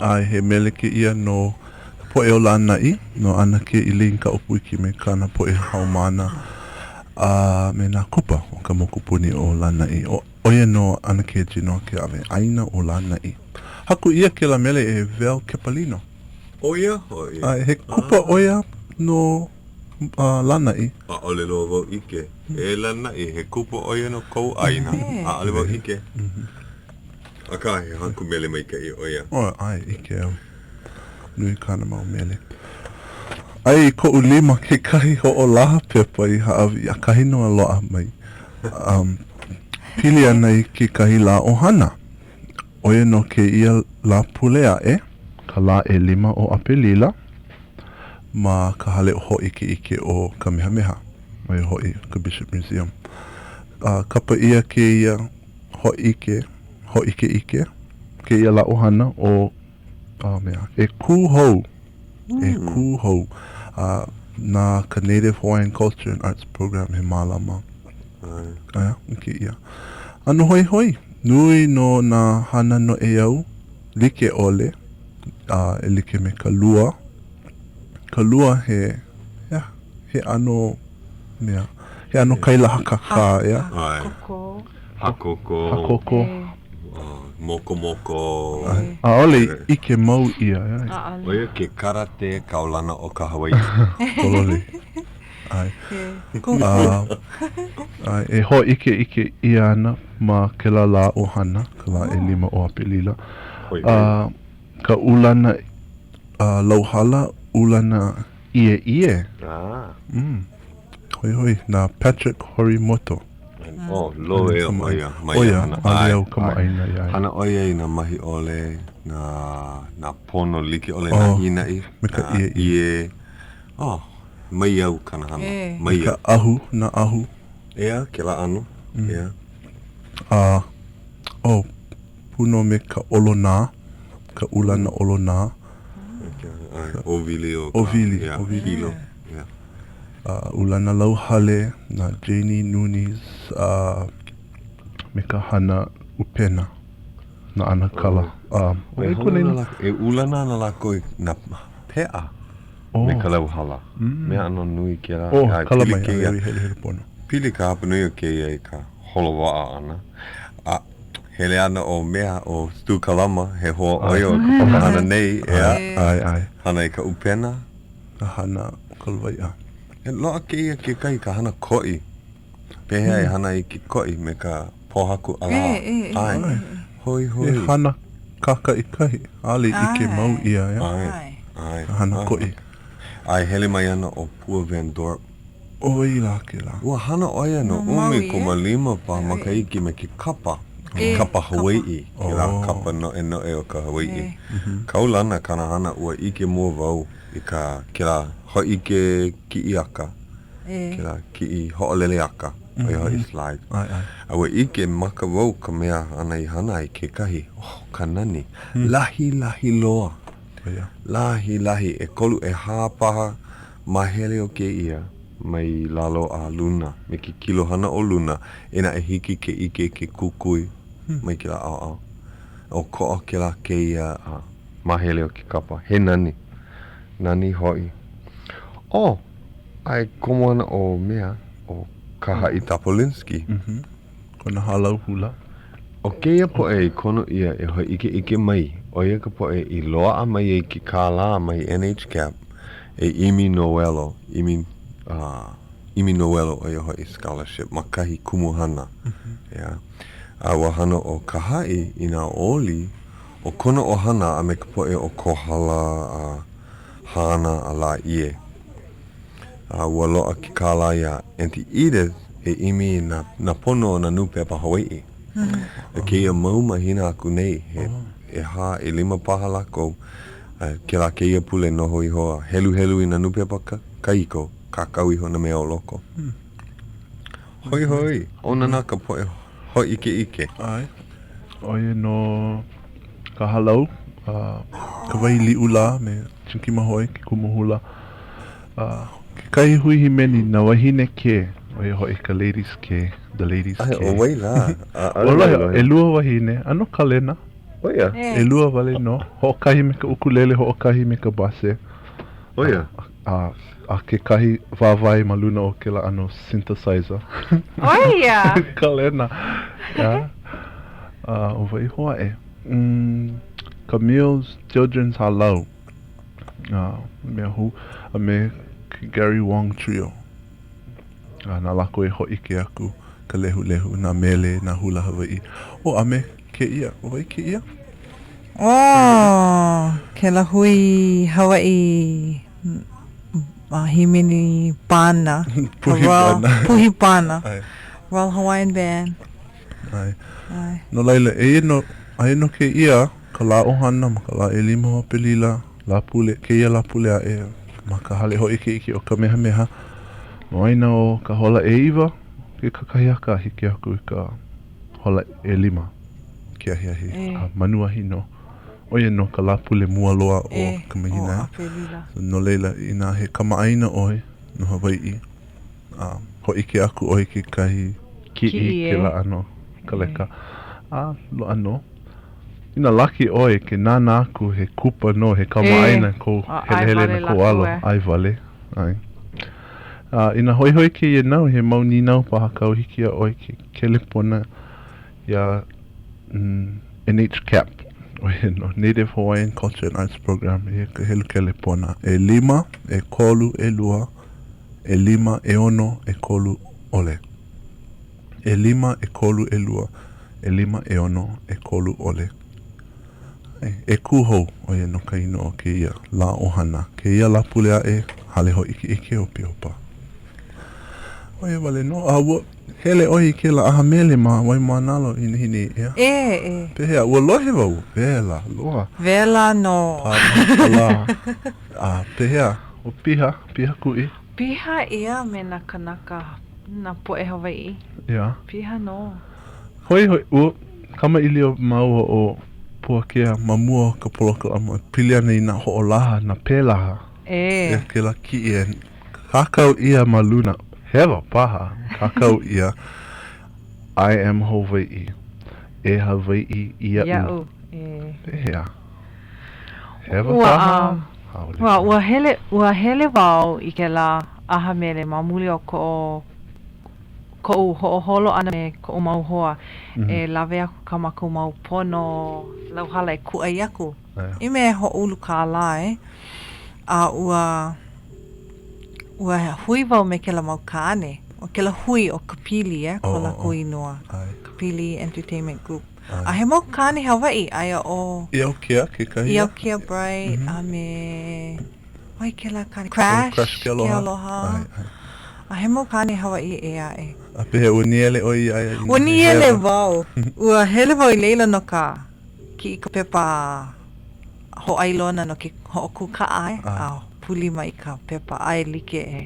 S3: ʻAe, he mele kēia no ka poʻe o Lānaʻi, no ʻAnakē Elaine Kaʻopuiki me kāna poʻe haumāna a me nā kupa o ka mokupuni o Lānaʻi. ʻO ia nō ʻAnakē Genoa Keawe, ʻāina o Lānaʻi. Haku ʻia kēlā mele e Vel Kepalino.
S2: ʻO ia hoʻi.
S3: ʻAe, he kupa ʻo ia no Lānaʻi.
S2: ʻAʻole loa wau ʻike. E Lānaʻi, he kupa ʻo ia no kou ʻāina. ʻAʻole wau ʻike. Akā, he haku mele maikaʻi ʻo ia.
S3: ʻO, ʻae, ʻike au. Nui kāna mau mele. Aia i koʻu lima kekahi hoʻolaha pepa i hāʻawi ʻia, ʻakahi nō a loaʻa mai. Um, pili ana i kekahi lā ʻohana. ʻO ia nō kēia Lāpule aʻe, ka lā ʻelima o ʻApelila, ma ka hale hōʻikeʻike o Kamehameha. ʻo ia hoʻi ka Bishop Museum. A kapa ʻia kēia hōʻike, hōʻikeʻike, kēia lā ʻohana ʻo a mea, e kū hou, e kū hou. A na ka Native Hawaiian Culture and Arts Program e mālama. Aia, i kēia. ʻAno hoihoi, nui nō nā hana noʻeau like ʻole, a e like me ka lua. Ka lua he, he aha, he ʻano mea, he ʻano kaila hakakā, ʻeā?
S2: Hakoko. Hakoko. Mokomoko.
S3: ʻAʻole i ʻike mau ʻia, ʻeā?
S2: ʻO ia ke karate kaulana o ka Hawaiʻi.
S3: Pōloli. ʻAe. ʻAe, e hōʻikeʻike ʻia ana ma kēlā lā ʻohana, ka lā ʻelima o ʻApelila. A ka ulana lauhala, ulana ʻieʻie. Mm. Hoihoi, na Patrick Horimoto.
S2: Oh, loea ʻo ia ma ia hana.
S3: ʻO ia, ʻaʻole au kamaʻāina iā ia.
S2: Hana ʻo ia i nā mahiʻole, nā, nā pono like ʻole, nā hīnaʻi,
S3: me ka
S2: ʻieʻie. ʻie. Oh, maiau kāna hana.
S3: Maiau. Me ka ʻahu, nā ʻahu.
S2: ʻEā, kēlā ʻano, ʻeā.
S3: A, oh, pū nō me ka ʻolonā, ka ulana ʻolonā.
S2: ʻAe, ʻōwili o ka.
S3: ʻŌwili, ʻōwili.
S2: Hilo, ʻeā.
S3: A, ulana lauhale, na Janie Nunes, a me ka hana ʻupena, na ʻAnakala. A,
S2: ʻo wai E ulana ana lākou i nā peʻa me ka lauhala. Mea ʻano nui kēlā.
S3: Oh, kala mai, ʻaʻole i heluhelu pono.
S2: Pili ka hapanui o kēia i ka holo waʻa ʻana. A hele ana ʻo mea, ʻo Stu Kalama, he hoa ʻo ia o ka papahana nei, ʻeā?
S3: ʻAe, ʻae.
S2: Hana i ka ʻupena.
S3: Ka hana o ka lawaiʻa.
S2: E loaʻa kēia kekahi ka hana koʻi. Pehea e hana i ke koʻi me ka pōhaku ʻalā? ʻAe. Hoihoi.
S3: He hana kākaʻikahi, ʻaʻole i ʻike mau ʻia, ʻeā?
S2: ʻAe, ʻae.
S3: Ka hana koʻi.
S2: A e hele mai ana ʻo Pua Van Dorp.
S3: ʻO wai lā kēlā?
S2: Ua hana ʻo ia no 15 paha makahiki me ke kapa, ke kapa Hawaiʻi, kēlā kapa noʻenoʻe o ka Hawaiʻi. Kaulana kāna hana, ua ʻike mua wau i ka kēlā hōʻike kiʻi aka, kēlā kiʻi hoʻolele aka, ʻo ia hoʻi slide. A ua ʻike maka wau ka mea āna i hana ai kekahi, oh, ka nani, lahilahi loa, lahilahi, ʻekolu, ʻehā paha Mahele o kēia mai lalo a luna me ke kilohana o luna inā e hiki ke ʻike ke kukui mai kēlā ʻaoʻao. ʻOkoʻa kēlā kēia a mahele o ke kapa. He nani. Nani hoʻi. Oh! A e komo ana ʻo mea, ʻo Kahaʻi Topolinski.
S3: Kona hālau hula.
S2: ʻO kēia poʻe i kono ʻia e hōʻikeʻike mai, ʻo ia ka poʻe i loaʻa mai ai ke kālā mai NHCAP e ʻimi nowelo, ʻimi, ʻimi nowelo ʻo ia hoʻi scholarship ma kahi kumuhana, ʻeā. A ua hana ʻo Kahaʻi i nā oli o kona ʻohana a me ka poʻe o Kohala a Hāna a Lāʻie. A ua loaʻa ke kālā iā Aunty Edith e ʻimi i nā, nā pono o nā nūpepa Hawaiʻi. I kēia mau mahina aku nei, he ʻehā, ʻelima paha lākou, a kēlā kēia pule noho iho a heluhelu i nā nūpepa kahiko, kākau iho nā mea o loko. Hoihoi, ʻona nā ka poʻe hōʻikeʻike.
S3: ʻAe, ʻo ia nō ka hālau, ka wai liʻulā me Chinky Mahoe, ke kumu hula. Kekahi hui hīmeni, nā wāhine Ke, ʻo ia hoʻi ka Ladies Ke, The Ladies Ke.
S2: ʻO wai lā?
S3: ʻAʻole lohe. ʻElua wāhine, ʻano kalena.
S2: ʻO ia?
S3: ʻElua wale nō, hoʻokahi me ka ʻukulele, hoʻokahi me ka base.
S2: ʻO ia?
S3: A, a kekahi wāwae ma luna o kēlā ʻano synthesizer.
S4: ʻO ia?
S3: Kalena. Yeah. A, ʻo wai hou aʻe? Mm, Camille's Children's Hālau. A, mea hou. A me Gary Wong Trio. A na lākou e hōʻike aku ka lehulehu, nā mele, nā hula Hawaiʻi. Oh, a me kēia, ʻo wai kēia?
S6: Oh, kēlā hui Hawaiʻi hīmeni bāna.
S3: Puhi bāna.
S6: Puhi bāna. Royal Hawaiian Band.
S3: ʻAe. No laila, eia nō, aia nō kēia, ka lā ʻohana ma ka lā ʻelima o ʻApelila, Lāpule, kēia Lāpule aʻe ma ka Hale Hōʻikeʻike o Kamehameha. Ma waena o ka hola ʻeiwa ke kakahiaka a hiki aku i ka hola ʻelima ke ahiahi a manuahi nō. ʻO ia nō ka Lāpule mua loa o ka mahina. So, no laila, inā he kamaʻāina ʻoe no Hawaiʻi, a hōʻike aku ʻoe i kekahi kiʻi kēlā ʻano kaleka, a loaʻa nō. Inā laki ʻoe ke nānā aku he kupa nō, he kamaʻāina kou helehele ana kou alo, ʻae wale, ʻae. A inā hoihoi kēia nau, he mau nīnau paha kāu hiki iā ʻoe ke kelepona iā NHCAP, ʻo ia nō, Native Hawaiian Culture and Arts Program, eia ka helu kelepona, ʻelima, ʻekolu, ʻelua, ʻelima, ʻeono, ʻekolu, ʻole. ʻElima, ʻekolu, ʻelua, ʻelima, ʻeono, ʻekolu, ʻole. E kū hou, ʻo ia nō ka inoa o kēia lā ʻohana, kēia Lāpule aʻe, Hale Hōʻikeʻike o Piopa. ʻO ia wale nō, a ua hele ʻoe i kēlā ʻaha mele ma Waimānalo i nehinei, ʻeā?
S6: ʻE, ʻe.
S3: Pehea, ua lohe wau, ua wela loa.
S6: Wela nō.
S3: Pā ka lā. A pehea, ua piha, piha kuʻi?
S4: Piha ia me nā kānaka, nā poʻe Hawaiʻi.
S3: ʻEā.
S4: Piha nō.
S3: Hoihoi, ua kamaʻilio māua ʻo Puakea ma mua o ka polokalamu e pili ana i nā hoʻolaha, nā pelaha.
S6: ʻE.
S3: ʻEā, kēlā kiʻi e kākau ʻia ma luna, hewa paha, kākau ʻia, I am Hawaiʻi, e Hawaiʻi iaʻu.
S4: Iaʻu, ʻe.
S3: Pehea? Hewa paha? ʻAʻole.
S4: Ua, ua hele, ua hele wau i kēlā ʻaha mele ma muli o ko koʻu hoʻoholo ʻana me koʻu mau hoa e lawe aku kā mākou mau pono lauhala e kūʻai aku i mea e hoʻoulu kālā e. A ua, ua hui wau me kēlā mau kāne, ʻo kēlā hui ʻo Kapili e, ko lākou inoa, Kapili Entertainment Group. A he mau kāne Hawaiʻi, aia ʻo.
S3: Iaukea kekahi.
S6: Iaukea Bright a me, ʻo wai kēlā kāne? Crash,
S3: Crash Kealoha.
S6: Kealoha. A he mau kāne Hawaiʻi ʻē aʻe.
S3: A pehea, ua nīele ʻoe iā ia?
S6: Ua nīele wau. Ua hele wau i laila no ka kiʻi ka pepa hōʻailona no ke hoʻokū kaʻa e, a pūlima i ka pepa ʻaelike e,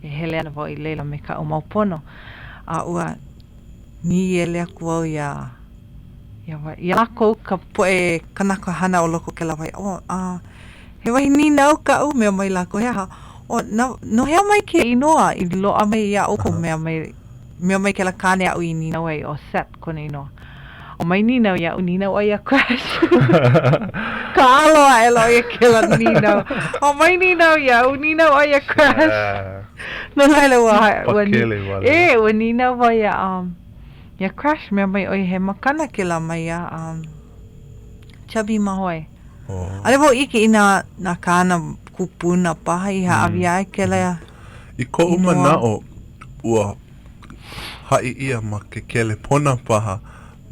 S6: e hele ana wau i laila me kaʻu mau pono. A ua nīele aku au iā, iā, iā lākou ka poʻe kanaka hana o loko o kēlā wahi, oh, a he wahi nīnau kaʻu, mea mai lākou, he aha? ʻO, na, no hea mai kēia inoa i loaʻa mai iā ʻoukou? Mea mai, mea mai kēlā kāne aʻu i nīnau ai, ʻo Seth kona inoa. ʻO mai nīnau iaʻu, nīnau ʻoe iā Crash. Kāʻalo aʻela ʻo ia kēlā nīnau. ʻO mai nīnau iaʻu, nīnau ʻoe iā Crash. No laila, ua, ua,
S3: Pakele wale.
S4: ʻē, ua nīnau wau iā, um, iā Crash, mea mai ʻo ia he makana
S6: kēlā maiā, um, Chubby Mahoe. ʻAʻole wau ʻike inā na kāna kūpuna paha i hāʻawi iā ia kēlā
S3: I koʻu
S6: inoa.
S3: manaʻo, ua haʻi ʻia ma ke kelepona paha,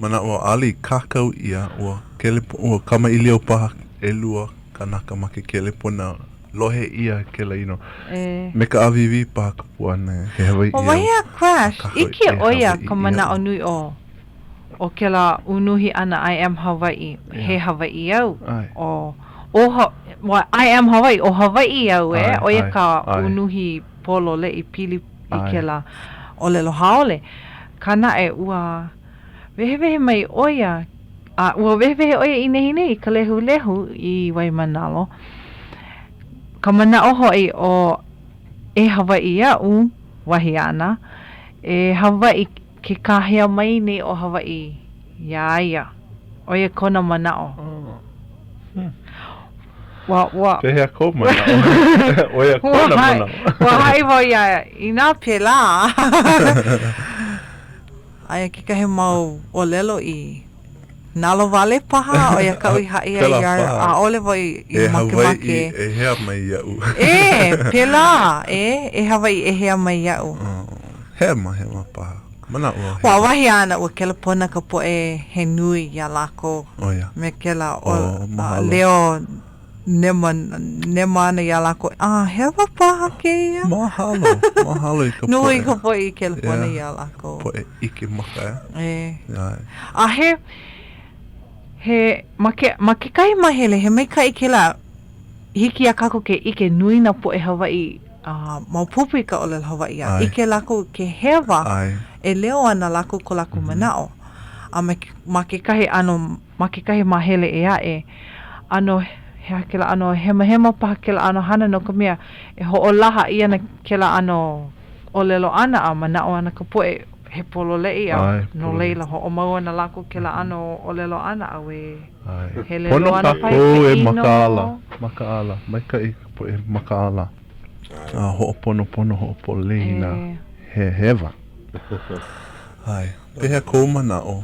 S3: manaʻo ʻaʻole i kākau ʻia, ua kelepo, ua kamaʻilio paha ʻelua kanaka ma ke kelepona, lohe ʻia kēlā inoa.
S4: E.
S3: Me ka ʻāwīwī paha ka puana he Hawaiʻi
S4: ʻO
S3: au.
S4: wahi a Crash,
S3: Kākau
S4: ʻike
S3: e
S4: ʻo ia
S3: Hawaiʻi
S4: ka
S3: iaʻu.
S4: manaʻo nui o ʻo kēlā unuhi ʻana I am Hawaiʻi, he Hawaiʻi au, ʻo ʻo well, I am Hawaii, ʻo Hawaiʻi au e, ʻo ia ka unuhi pololei pili i kēlā ʻōlelo haole. Akā naʻe, ua wehewehe mai ʻo ia, a ua wehewehe ʻo ia i nehinei i ka lehulehu i Waimānalo, ka manaʻo hoʻi o e Hawaiʻi iaʻu, wahi āna, e Hawaiʻi Ke kāhea mai nei ʻo Hawaiʻi iā ia, ʻo ia kona manaʻo. Ua, ua.
S3: Pehea kou manaʻo? ʻO ia kona manaʻo.
S4: Ua haʻi wau iā ia, inā
S6: pēlā, aia kekahi mau ʻōlelo i nalowale paha, ʻo ia kaʻu i haʻi ai iā ia, ʻaʻole wau i makemake.
S3: E Hawaiʻi, e hea mai iaʻu.
S6: E, pēlā, e, e Hawaiʻi, e hea mai iaʻu.
S3: Hema, hema paha. Manaʻo au
S6: hema. Ua wahi āna, ua kelepona ka poʻe he nui iā lākou.
S3: ʻO ia.
S6: Me kēlā leo nema, nema ana iā lākou, a hewa paha kēia?
S3: Mahalo, mahalo i ka poʻe.
S6: Nui ka poʻe i kelepona iā lākou.
S3: Poʻe ʻike maka,
S6: e.
S3: E.
S4: A he, he, ma ke,
S6: ma kekahi māhele, he maikaʻi kēlā,
S4: hiki iā kākou ke ʻike nui nā poʻe Hawaiʻi.
S6: maopopo i ka ʻōlelo Hawaiʻi a ʻike lākou ke hewa e leo ana lākou ko lākou manaʻo. A me ma kekahi ʻano, ma kekahi māhele ʻē aʻe, ʻano he aha kēlā ʻano hemahema paha kēlā ʻano hana no ka mea, e hoʻolaha ʻia ana kēlā ʻano ʻōlelo ʻana a manaʻo ana ka poʻe he pololeʻi a no laila hoʻomau ana lākou kēlā ʻano ʻōlelo ʻana a ue hele
S3: loa ana paha i ka ʻino. Pono kākou e makaʻala, makaʻala, maikaʻi ka poʻe makaʻala a hoʻoponopono hoʻopololei i nā hewa. ʻAe, pehea kou manaʻo?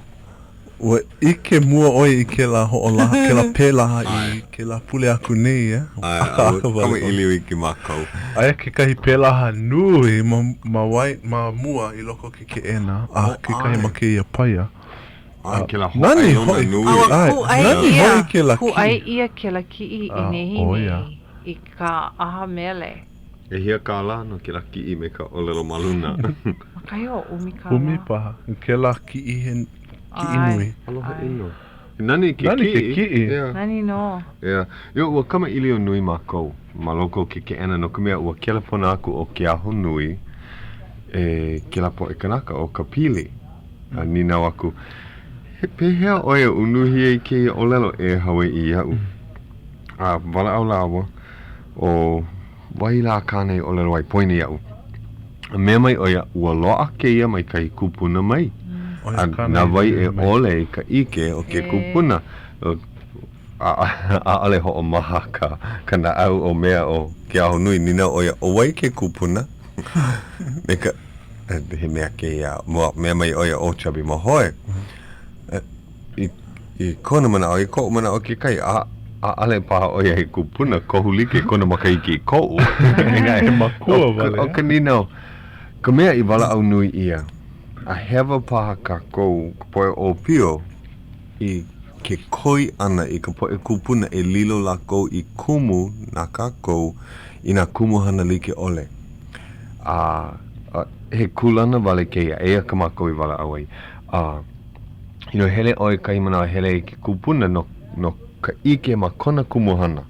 S3: Ua ʻike mua ʻoe i kēlā hoʻolaha, kēlā pelaha i kēlā pule aku nei, e?
S2: Akaaka wale. Kamaʻilio iki mākou.
S3: Aia kekahi pelaha nui ma, ma, wai, ma mua i loko o ke keʻena, a kekahi ma kēia paia.
S2: ʻAe, kēlā hōʻailona nui.
S6: A ua kūʻai ʻia, kūʻai ʻia kēlā kiʻi i nehinei i ka ʻaha mele.
S2: ʻEhia kālā no kēlā kiʻi me ka ʻōlelo ma luna?
S6: Ma kahi o ʻumi kālā.
S3: ʻUmi paha. Kēlā kiʻi he kiʻi nui.
S2: Aloha ʻino. Nani ke kiʻi.
S3: Nani ke kiʻi.
S2: Yeah.
S6: Nani nō.
S2: Yeah. Yo, ua kamaʻilio nui mākou ma loko o ke keʻena no ka mea ua kelepona aku ʻo Keahonui e kēlā poʻe kanaka o ka pili. A nīnau aku, He pehea ʻoe e unuhi ai kēia ʻōlelo e Hawaiʻi iaʻu? A walaʻau lāua, ʻo wai lā kāna i ʻōlelo ai, poina iaʻu. A mea mai ʻo ia, ua loaʻa kēia mai kahi kupuna mai. A na wai e ʻole i ka ʻike o ke kupuna, ʻaʻole hoʻomaha ka ka naʻau o mea o Keahonui. Nīnau ʻo ia, ʻo wai ke kupuna? Me ka, he mea kēia, mea mai ʻo ia, ʻo Chubby Mahoe. I, i kona manaʻo, i koʻu manaʻo kekahi, a, ʻaʻole paha ʻo ia he kupuna, kohu like kona makahiki i koʻu.
S3: He makua wale.
S2: ʻO ka nīnau, ka mea i walaʻau nui ʻia, a hewa paha kākou, ka poʻe ʻōpio, i ke koi ʻana i ka poʻe kūpuna e lilo lākou i kumu na kākou i nā kumuhana like ʻole. A, a he kūlana wale kēia, eia kā mākou i walaʻau ai. A, you know, hele ʻoe kahi manawa hele i ke kupuna no, no ka ʻike ma kona kumuhana.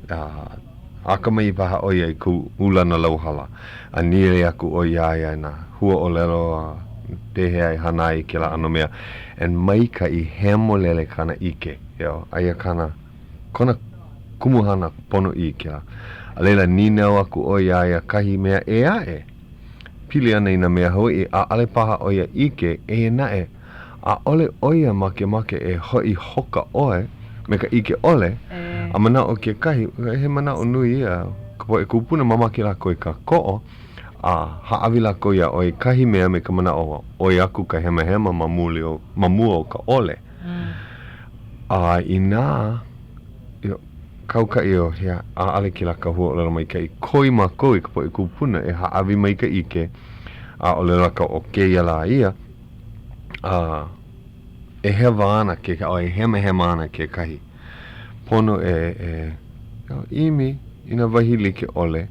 S2: A, akamai paha ʻo ia i kou ulana lauhala, a nīele aku ʻoe iā ia i nā huaʻōlelo a pehea e hana ai i kēlā ʻano mea. And maikaʻi hemolele kāna ʻike, you know, aia kāna, kona kumuhana ponoʻī kēlā. A laila, nīnau aku ʻoe iā ia kahi mea ʻē aʻe. Pili ana i nā mea Hawaiʻi, ʻaʻole paha ʻo ia ʻike, eia naʻe, ʻaʻole ʻo ia makemake e hoʻi hoka ʻoe me ka ʻike ʻole, a manaʻo kekahi, he manaʻo nui ia, ka poʻe kūpuna mamake lākou e kākoʻo, a hāʻawi lākou iā ʻoe i kahi mea me ka manaʻo ʻoi aku ka hemahema ma muli o, ma mua o ka ʻole. A inā, Kaukaʻi o hea, ʻaʻole kēlā ka huaʻōlelo maikaʻi. Koi mākou i ka poʻe kūpuna e hāʻawi mai ka ʻike, a ʻōlelo lākou ʻo kēia lā ia, a e hewa ana kekahi, o e hemahema ana kekahi. Pono e, e ʻimi i nā wahi like ʻole,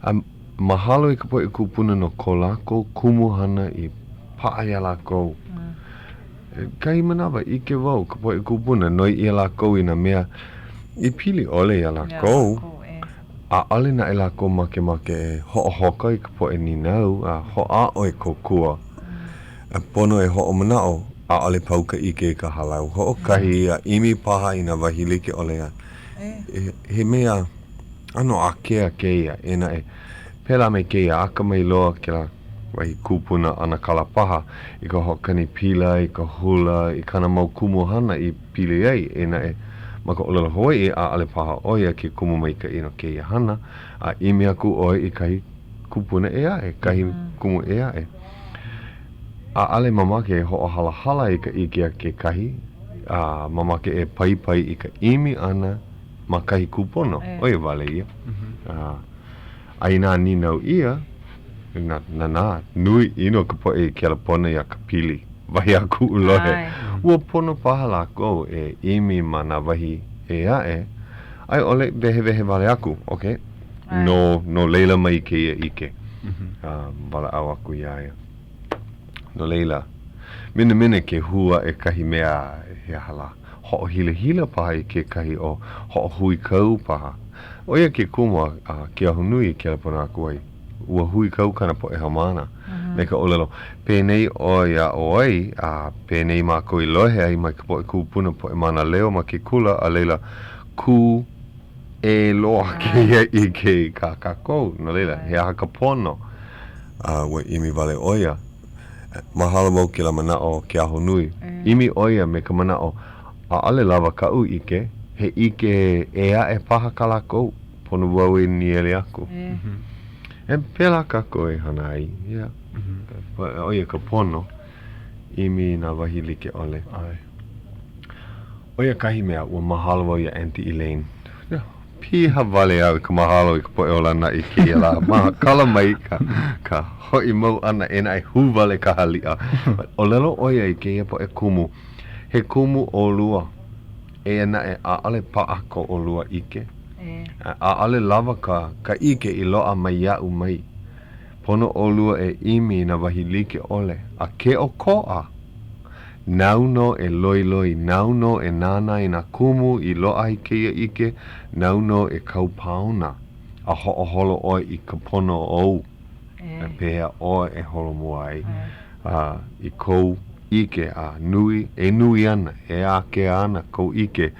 S2: a mahalo i ka poʻe kūpuna no ko lākou kumuhana i paʻa iā lākou. Kahi manawa, ʻike wau, ka poʻe kūpuna, noi ʻia lākou i nā mea i pili ʻole iā lākou. ʻAʻole naʻe lākou makemake e hoʻohoka i ka poʻe nīnau a hoʻāʻo e kōkua. A pono e hoʻomanaʻo, ʻaʻole pau ka ʻike i ka hālau hoʻokahi a ʻimi paha i nā wahi like ʻole a he mea ʻano ākea kēia, eia naʻe, pēlā me kēia akamai loa kēlā. wahi kupuna ʻanakala paha i ka hoʻokani pila, i ka hula, i kāna mau kumuhana i pili ai, eia naʻe, ma ka ʻōlelo Hawaiʻi, ʻaʻole paha ʻo ia ke kumu maikaʻi no kēia hana, a ʻimi aku ʻoe i kahi kupuna ʻē aʻe, kahi kumu ʻē aʻe. ʻAʻole mamake e hoʻohalahala i ka ʻike a kekahi, a mamake e paipai i ka ʻimi ʻana ma kahi kūpono, ʻo ia wale ia. A. A inā nīnau ʻia, na, nanā, nui ʻino ka poʻe i kelepona iā Kapili, wahi a kuʻu lohe. Ua pono paha lākou e ʻimi ma nā wahi ʻē aʻe, a i ʻole wehewehe wale aku, okay, no, no laila mai kēia ʻike. A walaʻau aku iā ia. No laila, minemine ke hū aʻe kahi mea he aha lā, hoʻohilahila paha i kekahi o hoʻohuikau paha. ʻO ia ke kumu a, a Keahonui i kelepona aku ai. Ua huikau kāna poʻe haumāna me ka ʻōlelo, Penei ʻoe i aʻo ai, a penei mākou i lohe ai mai ka poʻe kūpuna, poʻe mānaleo ma ke kula, a laila, kū ʻē loa kēia ʻike i kā kākou. No laila, he aha ka pono? A ua ʻimi wale ʻo ia. Mahalo wau kēlā manaʻo o Keahonui. ʻImi ʻo ia me ka manaʻo, ʻaʻole lawa kaʻu ʻike, he ʻike ʻē aʻe paha kā lākou. Pono wau e nīele aku. E pēlā kākou e hana ai, yeah. ʻO ia ka pono, ʻimi i nā wahi like ʻole. ʻO ia kahi mea, ua mahalo wau iā Aunty Elaine. Piha wale au i ka mahalo i ka poʻe o Lānaʻi i kēia lā. Kala mai ka, ka hoʻi mau ʻana e naʻe hū wale ka haliʻa. ʻŌlelo ʻo ia i kēia poʻe kumu, he kumu ʻolua, eia naʻe ʻaʻole paʻa ko ʻolua ʻike. ʻAʻole lawa ka, ka ʻike i loaʻa mai iaʻu mai. Pono ʻolua e ʻimi i nā wahi like ʻole, a ke ʻokoʻa, nāu nō e loiloi, nāu nō e nānā i nā kumu i loaʻa ai kēia ʻike, nāu nō e kau paona a hoʻoholo ʻoe i ka pono ou, a pehea ʻoe e holomua ai a i kou ʻike a nui, e nui ana, e ākea ana kou ʻike,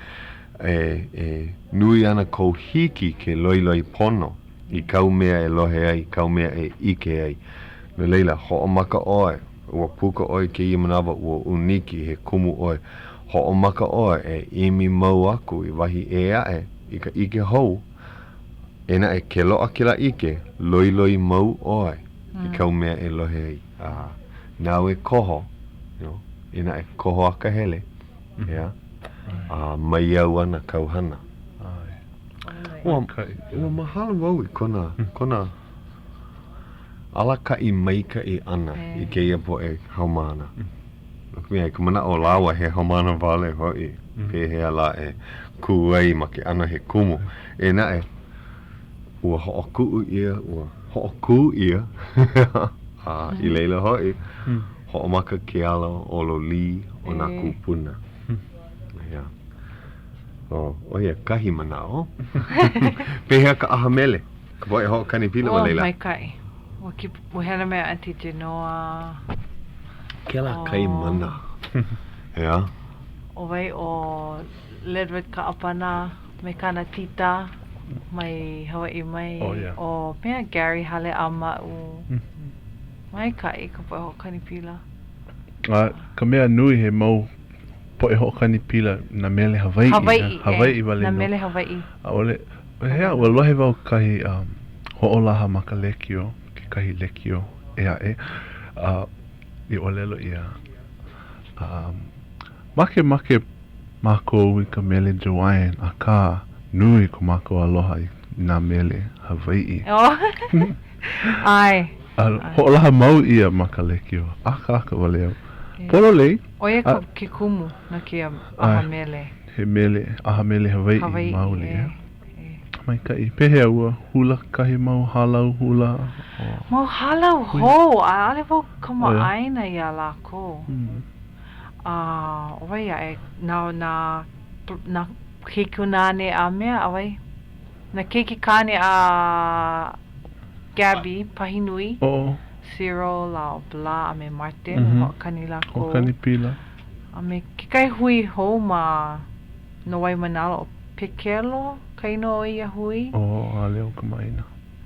S2: e, e nui ana kou hiki ke loiloi pono. i kāu mea e lohe ai, kāu mea e ʻike ai. No laila, hoʻomaka ʻoe, ua puka ʻoe i kēia manawa, ua ʻūniki, he kumu ʻoe. Hoʻomaka ʻoe e ʻimi mau aku i wahi ʻē aʻe i ka ʻike hou, e naʻe ke loaʻa kēlā ʻike, loiloi mau ʻoe i kāu mea e lohe ai. A nāu e koho, you know, e naʻe koho akahele, ʻeā, a maiau ana kāu hana. Ua, ua mahalo wau i kona, kona alakaʻi maikaʻi ʻana i kēia poʻe haumāna. No ka mea, i ka manaʻo o lāua he haumāna wale hoʻi, pehea lā e kū ai ma ke ʻano he kumu. E naʻe, ua hoʻokuʻu ʻia, ua hoʻokū ʻia, a i laila hoʻi, hoʻomaka ke ala ʻololī o nā kūpuna. Yeah. Oh, ʻo ia kahi manaʻo. Pehea ka ʻaha mele? Ka poʻe hoʻokani pila ma laila?
S4: Oh, maikaʻi. Ua ki, ua hele mai Aunty Genoa.
S2: Kēlā kai mana. ʻEā?
S4: ʻO wai ʻo Ledward Kaʻapana me kāna tita mai Hawaiʻi mai.
S3: Oh, yeah.
S4: ʻO mea Gary Haleʻamaʻu. Maikaʻi ka poʻe hoʻokani pila.
S3: A ka mea nui he mau poʻe hoʻokani pila nā mele Hawaiʻi.
S4: Hawaiʻi,
S3: Hawaiʻi wale
S4: nā mele Hawaiʻi.
S3: ʻAʻole, hea, ua lohe wau kahi um, hoʻolaha ma ka lekiō, kekahi lekiō ʻē aʻe, a i ʻōlelo ʻia, um, makemake mākou i ka mele Jawaiian, akā, nui ko mākou aloha i nā mele Hawaiʻi.
S4: Oh. ʻAe.
S3: A hoʻolaha mau ʻia ma ka lekiō. Akāka wale au. Pololei.
S4: ʻO ia ka, ke kumu no kēia ʻaha mele.
S3: He mele, ʻaha mele Hawaiʻi,
S4: Hawaiʻi
S3: maoli,
S4: ʻē, ʻē.
S3: Maikaʻi. Pehea ua hula kahi mau hālau hula?
S4: Mau hālau hou, ʻaʻole wau kamaʻāina iā lākou. A ʻo wai aʻe, nā, nā, nā keikunāne a mea, a wai? Nā keiki kāne a Gabby Pahinui, Cyril a ʻo Bla a me Martin, hoʻokani lākou.
S3: Hoʻokani pila.
S4: A me kekahi hui hou ma no Waimānalo, ʻo Pekelo ka inoa o ia hui.
S3: Oh, ʻaʻole au kamaʻāina.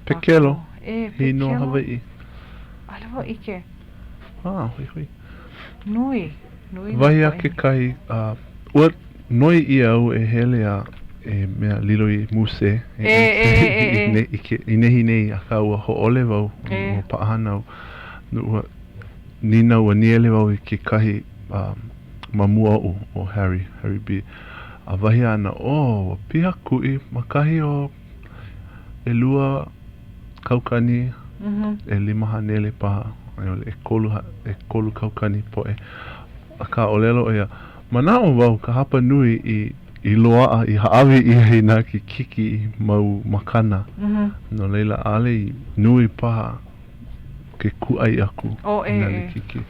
S3: Pekelo?
S4: E,
S3: He inoa
S4: Pekelo.
S3: Hawaiʻi.
S4: ʻAʻole wau ʻike.
S3: Ah, hoihoi.
S4: Nui, nui nā
S3: Wahi a
S4: poʻe.
S3: kekahi, ua noi ʻia au e hele a e mea lilo i muse
S4: E, e, e, e, e.
S3: i, ke, i nehinei, akā ua hōʻole wau,
S4: E.
S3: ua paʻahana au. Ua nīnau, ua nīele wau i kekahi um, ma mua oʻu, ʻo Harry, Harry B. A wahi āna, oh, ua piha kuʻi ma kahi o 200 ʻ500 paha, a i ʻole ʻekolu, 300 poʻe. Akā, ʻōlelo ʻo ia, manaʻo wau ka hapa nui i i loaʻa, i hāʻawi ʻia i nā kikiki i mau makana. No laila, ʻaʻole i nui paha ke kūʻai aku i nā likiki.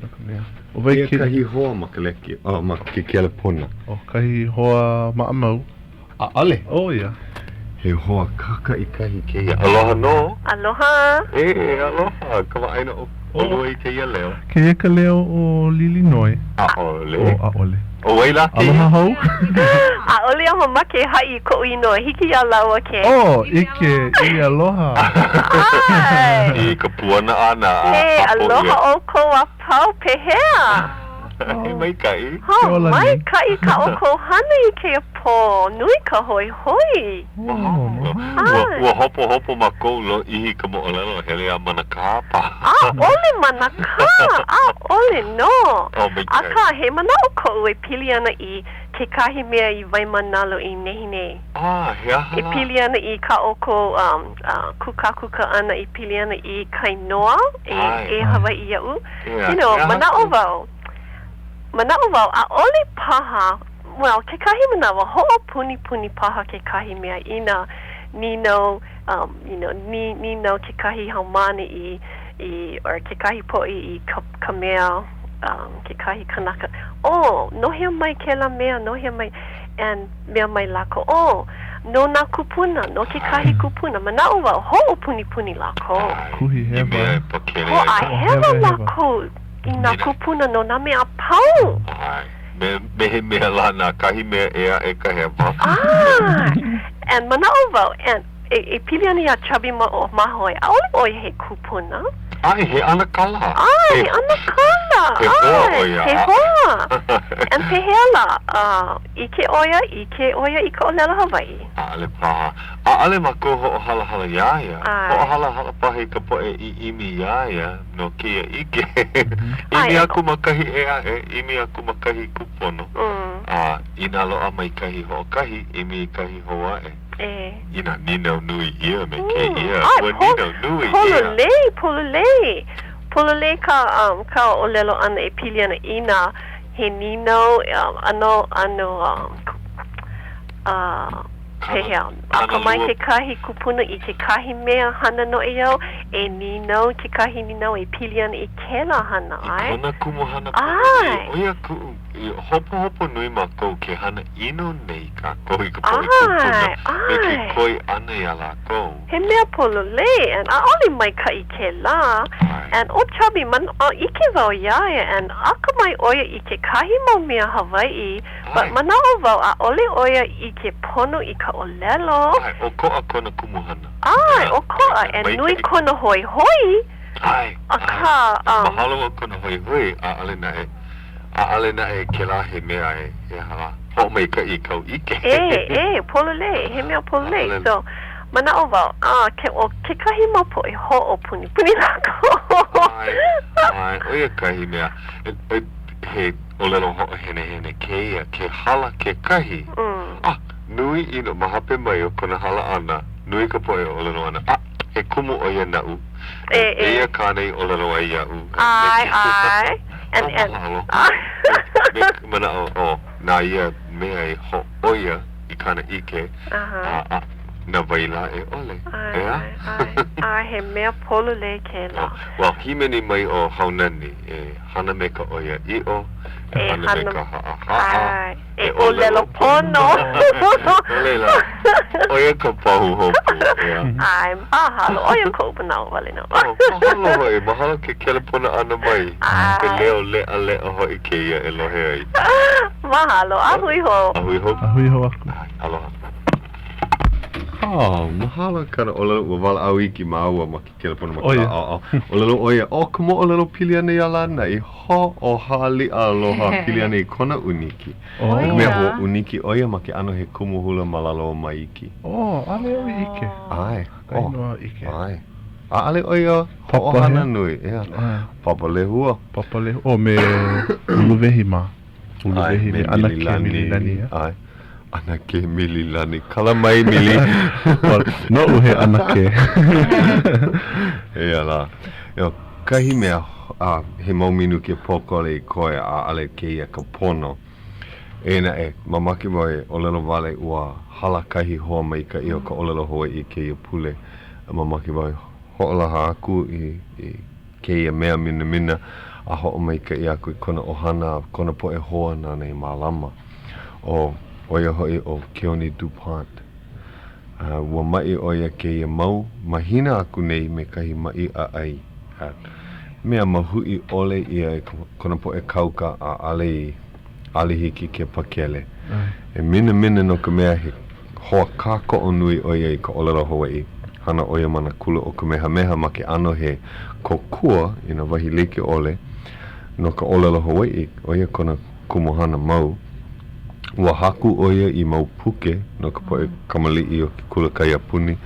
S3: No ka mea, ʻo wai
S2: ke. Kahi hoa ma ka leki, oh, ma ke kelepona.
S3: ʻO kahi hoa maʻamau.
S2: ʻAʻole.
S3: ʻO ia.
S2: He hoa kākaʻikahi kēia. Aloha nō.
S8: Aloha.
S2: E, aloha. Kamaʻāina ʻolua i kēia leo.
S3: Kēia ka leo o Lilinoe.
S2: ʻAʻole.
S3: Oh, ʻaʻole.
S2: ʻO wai lā
S3: kēia? Aloha hou.
S8: ʻAʻole au mamake e haʻi i koʻu inoa. Hiki iā lāua ke.
S3: Oh, ʻike, i aloha.
S8: ʻAe.
S2: I ka puana ʻana a
S8: He
S2: hapo ʻia.
S8: aloha ʻoukou a pau, pehea?
S2: He maikaʻi.
S8: Hō, maikaʻi kā ʻoukou hana i kēia pō. Nui ka hoihoi.
S2: Mahalo. Ua, ua hopohopo mākou lōʻihi ka moʻolelo, hele a manakā paha.
S8: ʻAʻole manakā, ʻaʻole nō.
S2: Oh, maikaʻi.
S8: Akā, he manaʻo koʻu e pili ana i kekahi mea i Waimānalo i nehinei.
S2: Ah, he aha
S8: E
S2: lā?
S8: pili ana i kā ʻoukou um, uh, kūkākūkā ʻana i pili ana i ka inoa e, e Hawaiʻi iaʻu.
S2: Yeah,
S8: You know,
S2: he aha
S8: manaʻo
S2: ka-
S8: wau, manaʻo wau, ʻaʻole paha, well, kekahi manawa, hoʻopunipuni paha kekahi mea inā nīnau, um, you know, nī, nīnau kekahi haumāna i, i, or kekahi poʻe i ka, ka mea, um, kekahi kanaka, oh, no hea mai kēlā mea, no hea mai, and mea mai lākou, oh, no nā kūpuna, no kekahi kūpuna. Manaʻo wau, hoʻopunipuni lākou.
S3: Kuhi
S2: I mea
S3: hewa.
S2: e pakele ai.
S8: Hoʻāhewa lākou i nā kūpuna no nā mea a pau.
S2: ʻAe. Me, me he mea lā na kahi mea ʻē aʻe ka hewa.
S8: ʻAe. And manaʻo wau, and e, e pili ana iā Chubby ma, Mahoe, ʻaʻole ʻo ia he kūpuna.
S2: ʻAe, he ʻanakala.
S8: ʻAe, he ʻanakala.
S2: He hoa ʻo ia.
S8: He hoa. And pehea lā, uh, ʻike ʻo ia, ʻike ʻo ia i ka ʻōlelo Hawaiʻi?
S2: ʻAʻole paha. ʻAʻole mākou hoʻohalahala iā ia.
S8: ʻAe.
S2: Hoʻohalahala paha i ka poʻe i ʻimi iā ia no kēia ʻike.
S8: ʻAe.
S2: ʻImi aku ma kahi ʻē aʻe, ʻimi aku ma kahi kūpono. A inā loaʻa mai kahi hoʻokahi, ʻimi i kahi hou aʻe.
S8: E.
S2: Inā nīnau nui ʻia me kēia,
S8: ʻAe,
S2: ua nīnau nui ʻia.
S8: Pololei, pololei. Pololei ka, um, ka ʻōlelo ʻana e pili ana inā he nīnau ʻano, ʻano, uh, pehea, akamai kekahi kupuna i kekahi mea hana noʻeau, e nīnau kekahi nīnau e pili ana i kēlā hana,
S2: ʻae? I kona kumuhana ponoʻī, ʻo ia kuʻu hopohopo nui mākou ke hana ʻino nei kākou i ka poʻe kūpuna me ke koi ʻana iā lākou.
S8: He mea pololei and ʻaʻole maikaʻi kēlā and ʻo Chubby man ʻike wau iā ia and akamai ʻo ia i kekahi mau mea Hawaiʻi but manaʻo wau ʻaʻole ʻo ia ʻike pono i ka ʻōlelo.
S2: ʻAe, ʻokoʻa kona kumuhana.
S8: ʻAe, ʻokoʻa and nui kona hoihoi.
S2: ʻAe,
S8: akā um.
S2: Mahalo wau kona hoihoi, ʻaʻole naʻe, ʻaʻole naʻe kēlā he mea e, he aha lā, hoʻomaikaʻi i kāu ʻike.
S8: ʻE, ʻe, pololei, he mea pololei. So, manaʻo wau, a, ke, ʻo kekahi mau poʻe hoʻopunipuni lākou.
S2: ʻAe, ʻae, ʻo ia kahi mea, e, e, he ʻōlelo hoʻohenehene kēia, ke hala kekahi, a, nui ʻino, ma hope mai o kona hala ʻana, nui ka poʻe ʻōlelo ana, a, he kumu ʻo ia naʻu.
S8: E, e.
S2: Eia kāna i ʻōlelo ai iaʻu.
S8: ʻAe, ʻae.
S2: And, and. Mahalo. Me ka manaʻo, oh, na ia mea i hōʻoia i kāna ʻike, a, a, na wai lā e ʻole.
S8: ʻAe, ʻae, ʻae. ʻAe, he mea pololei kēlā.
S2: Oh, well, hīmeni mai ʻo Haunani e hana me ka ʻoiaʻiʻo, e hana me ka haʻahaʻa,
S8: ʻae. E ʻōlelo pono.
S2: No laila, ʻo ia ka pahuhopu, ʻeā.
S8: ʻAe, mahalo. ʻO ia koʻu manaʻo wale nō.
S2: Oh, mahalo hoʻi. Mahalo ke kelepona ʻana mai.
S8: ʻAe.
S2: He leo leʻaleʻa hoʻi kēia e lohe ai.
S8: Mahalo. A hui hou.
S2: A hui hou.
S3: A hui hou aku.
S2: ʻAe, aloha. Oh, mahalo i kāna ʻōlelo. Ua walaʻau iki māua ma ke kelepona ma kēlā ʻaoʻao. ʻŌlelo ʻo ia, ʻo ka moʻolelo pili ana iā Lānaʻi, hoʻohaliʻa aloha pili ana i kona ʻūniki.
S3: Oh.
S2: No ka mea, ua ʻūniki ʻo ia ma ke ʻano he kumu hula ma lalo o Maiki.
S3: Oh, ʻaʻole au i ʻike.
S2: ʻAe.
S3: ʻAʻohe nō au ʻike.
S2: ʻAe. ʻAʻole ʻo ia hoʻohana nui. ʻEā. Papa Lehua.
S3: Papa Lehua. Oh, me Uluwehi mā. Uluwehi me ʻAnakē Mililani.
S2: ʻAe. ʻAnakē Mililani. Kala mai, Mili.
S3: Well, noʻu he ʻanakē.
S2: Eia lā. ʻO kahi mea, a he mau minuke pōkole i koe a ʻaʻole kēia ka pono. Eia naʻe, mamake wau e ʻōlelo wale ua hala kahi hoa maikaʻi o ka ʻōlelo Hawaiʻi i kēia pule. Mamake wau e hoʻolaha aku i, i kēia mea minamina a hoʻomaikaʻi aku i kona ʻohana a kona poʻe hoa nāna i mālama. ʻO, ʻo ia hoʻi ʻo Keoni DuPont. A ua maʻi ʻo ia kēia mau mahina aku nei me kahi maʻi ʻaʻai. A mea mahuʻi ʻole ʻia e kona poʻe kauka a ʻaʻole i ʻaʻole hiki ke pakele. E minamina no ka mea he hoa kākoʻo nui ʻo ia i ka ʻōlelo Hawaiʻi. Hana ʻo ia ma nā kula ʻo Kamehameha ma ke ʻano he kōkua i nā wahi like ʻole no ka ʻōlelo Hawaiʻi, ʻo ia kona kumuhana mau. Ua haku ʻo ia i mau puke no ka poʻe kamaliʻi o ke kula kaiapuni.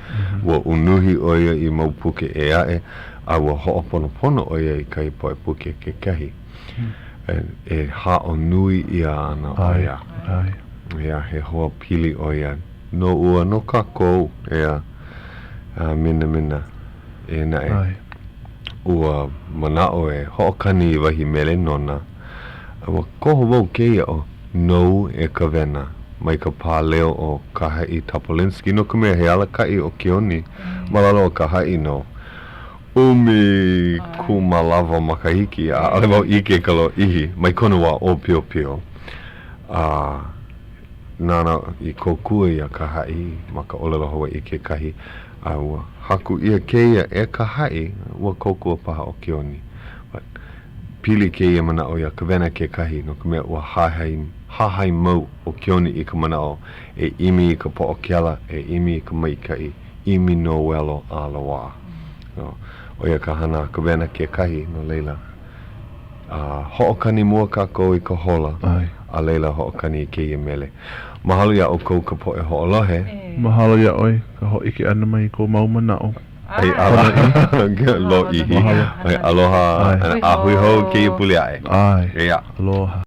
S2: Ua unuhi ʻo ia i mau puke ʻē aʻe, a ua hoʻoponopono ʻo ia i kahi poʻe puke kekahi. E haʻo nui ʻia ana ʻo ia. ʻEā, he hoa pili ʻo ia no ua no kākou, ʻeā, a minamina. Eia naʻe, ua manaʻo e hoʻokani i wahi mele nona. A ua koho wau kēia ʻo Nou e Kawena mai ka pāleo o Kahaʻi Topolinski no ka mea he alakaʻi ʻo Keoni ma lalo o Kahaʻi no 18 makahiki a ʻaʻole wau ʻike i ka lōʻihi mai kona wā ʻōpiopio a nāna i kōkua iā Kahaʻi ma ka ʻōlelo Hawaiʻi kekahi a ua haku ʻia kēia e Kahaʻi ua kōkua paha ʻo Keoni but pili kēia manaʻo iā Kawena kekahi no ka mea ua hahai hahai mau ʻo Keoni i ka manaʻo e ʻimi i ka poʻokela e ʻimi i ka maikaʻi ʻimi nowelo a loaʻa. No, ʻo ia ka hana a Kawena kekahi, no laila, a hoʻokani mua kākou i ka hola, a laila hoʻokani i kēia mele. Mahalo iā ʻoukou ka poʻe hoʻolohe.
S3: Mahalo iā ʻoe ka hōʻike ʻana mai i kou mau manaʻo.
S2: Ai ala. Lōʻihi. Mahalo. Aloha. A hui hou kēia pule aʻe.
S3: ʻAe. Aloha.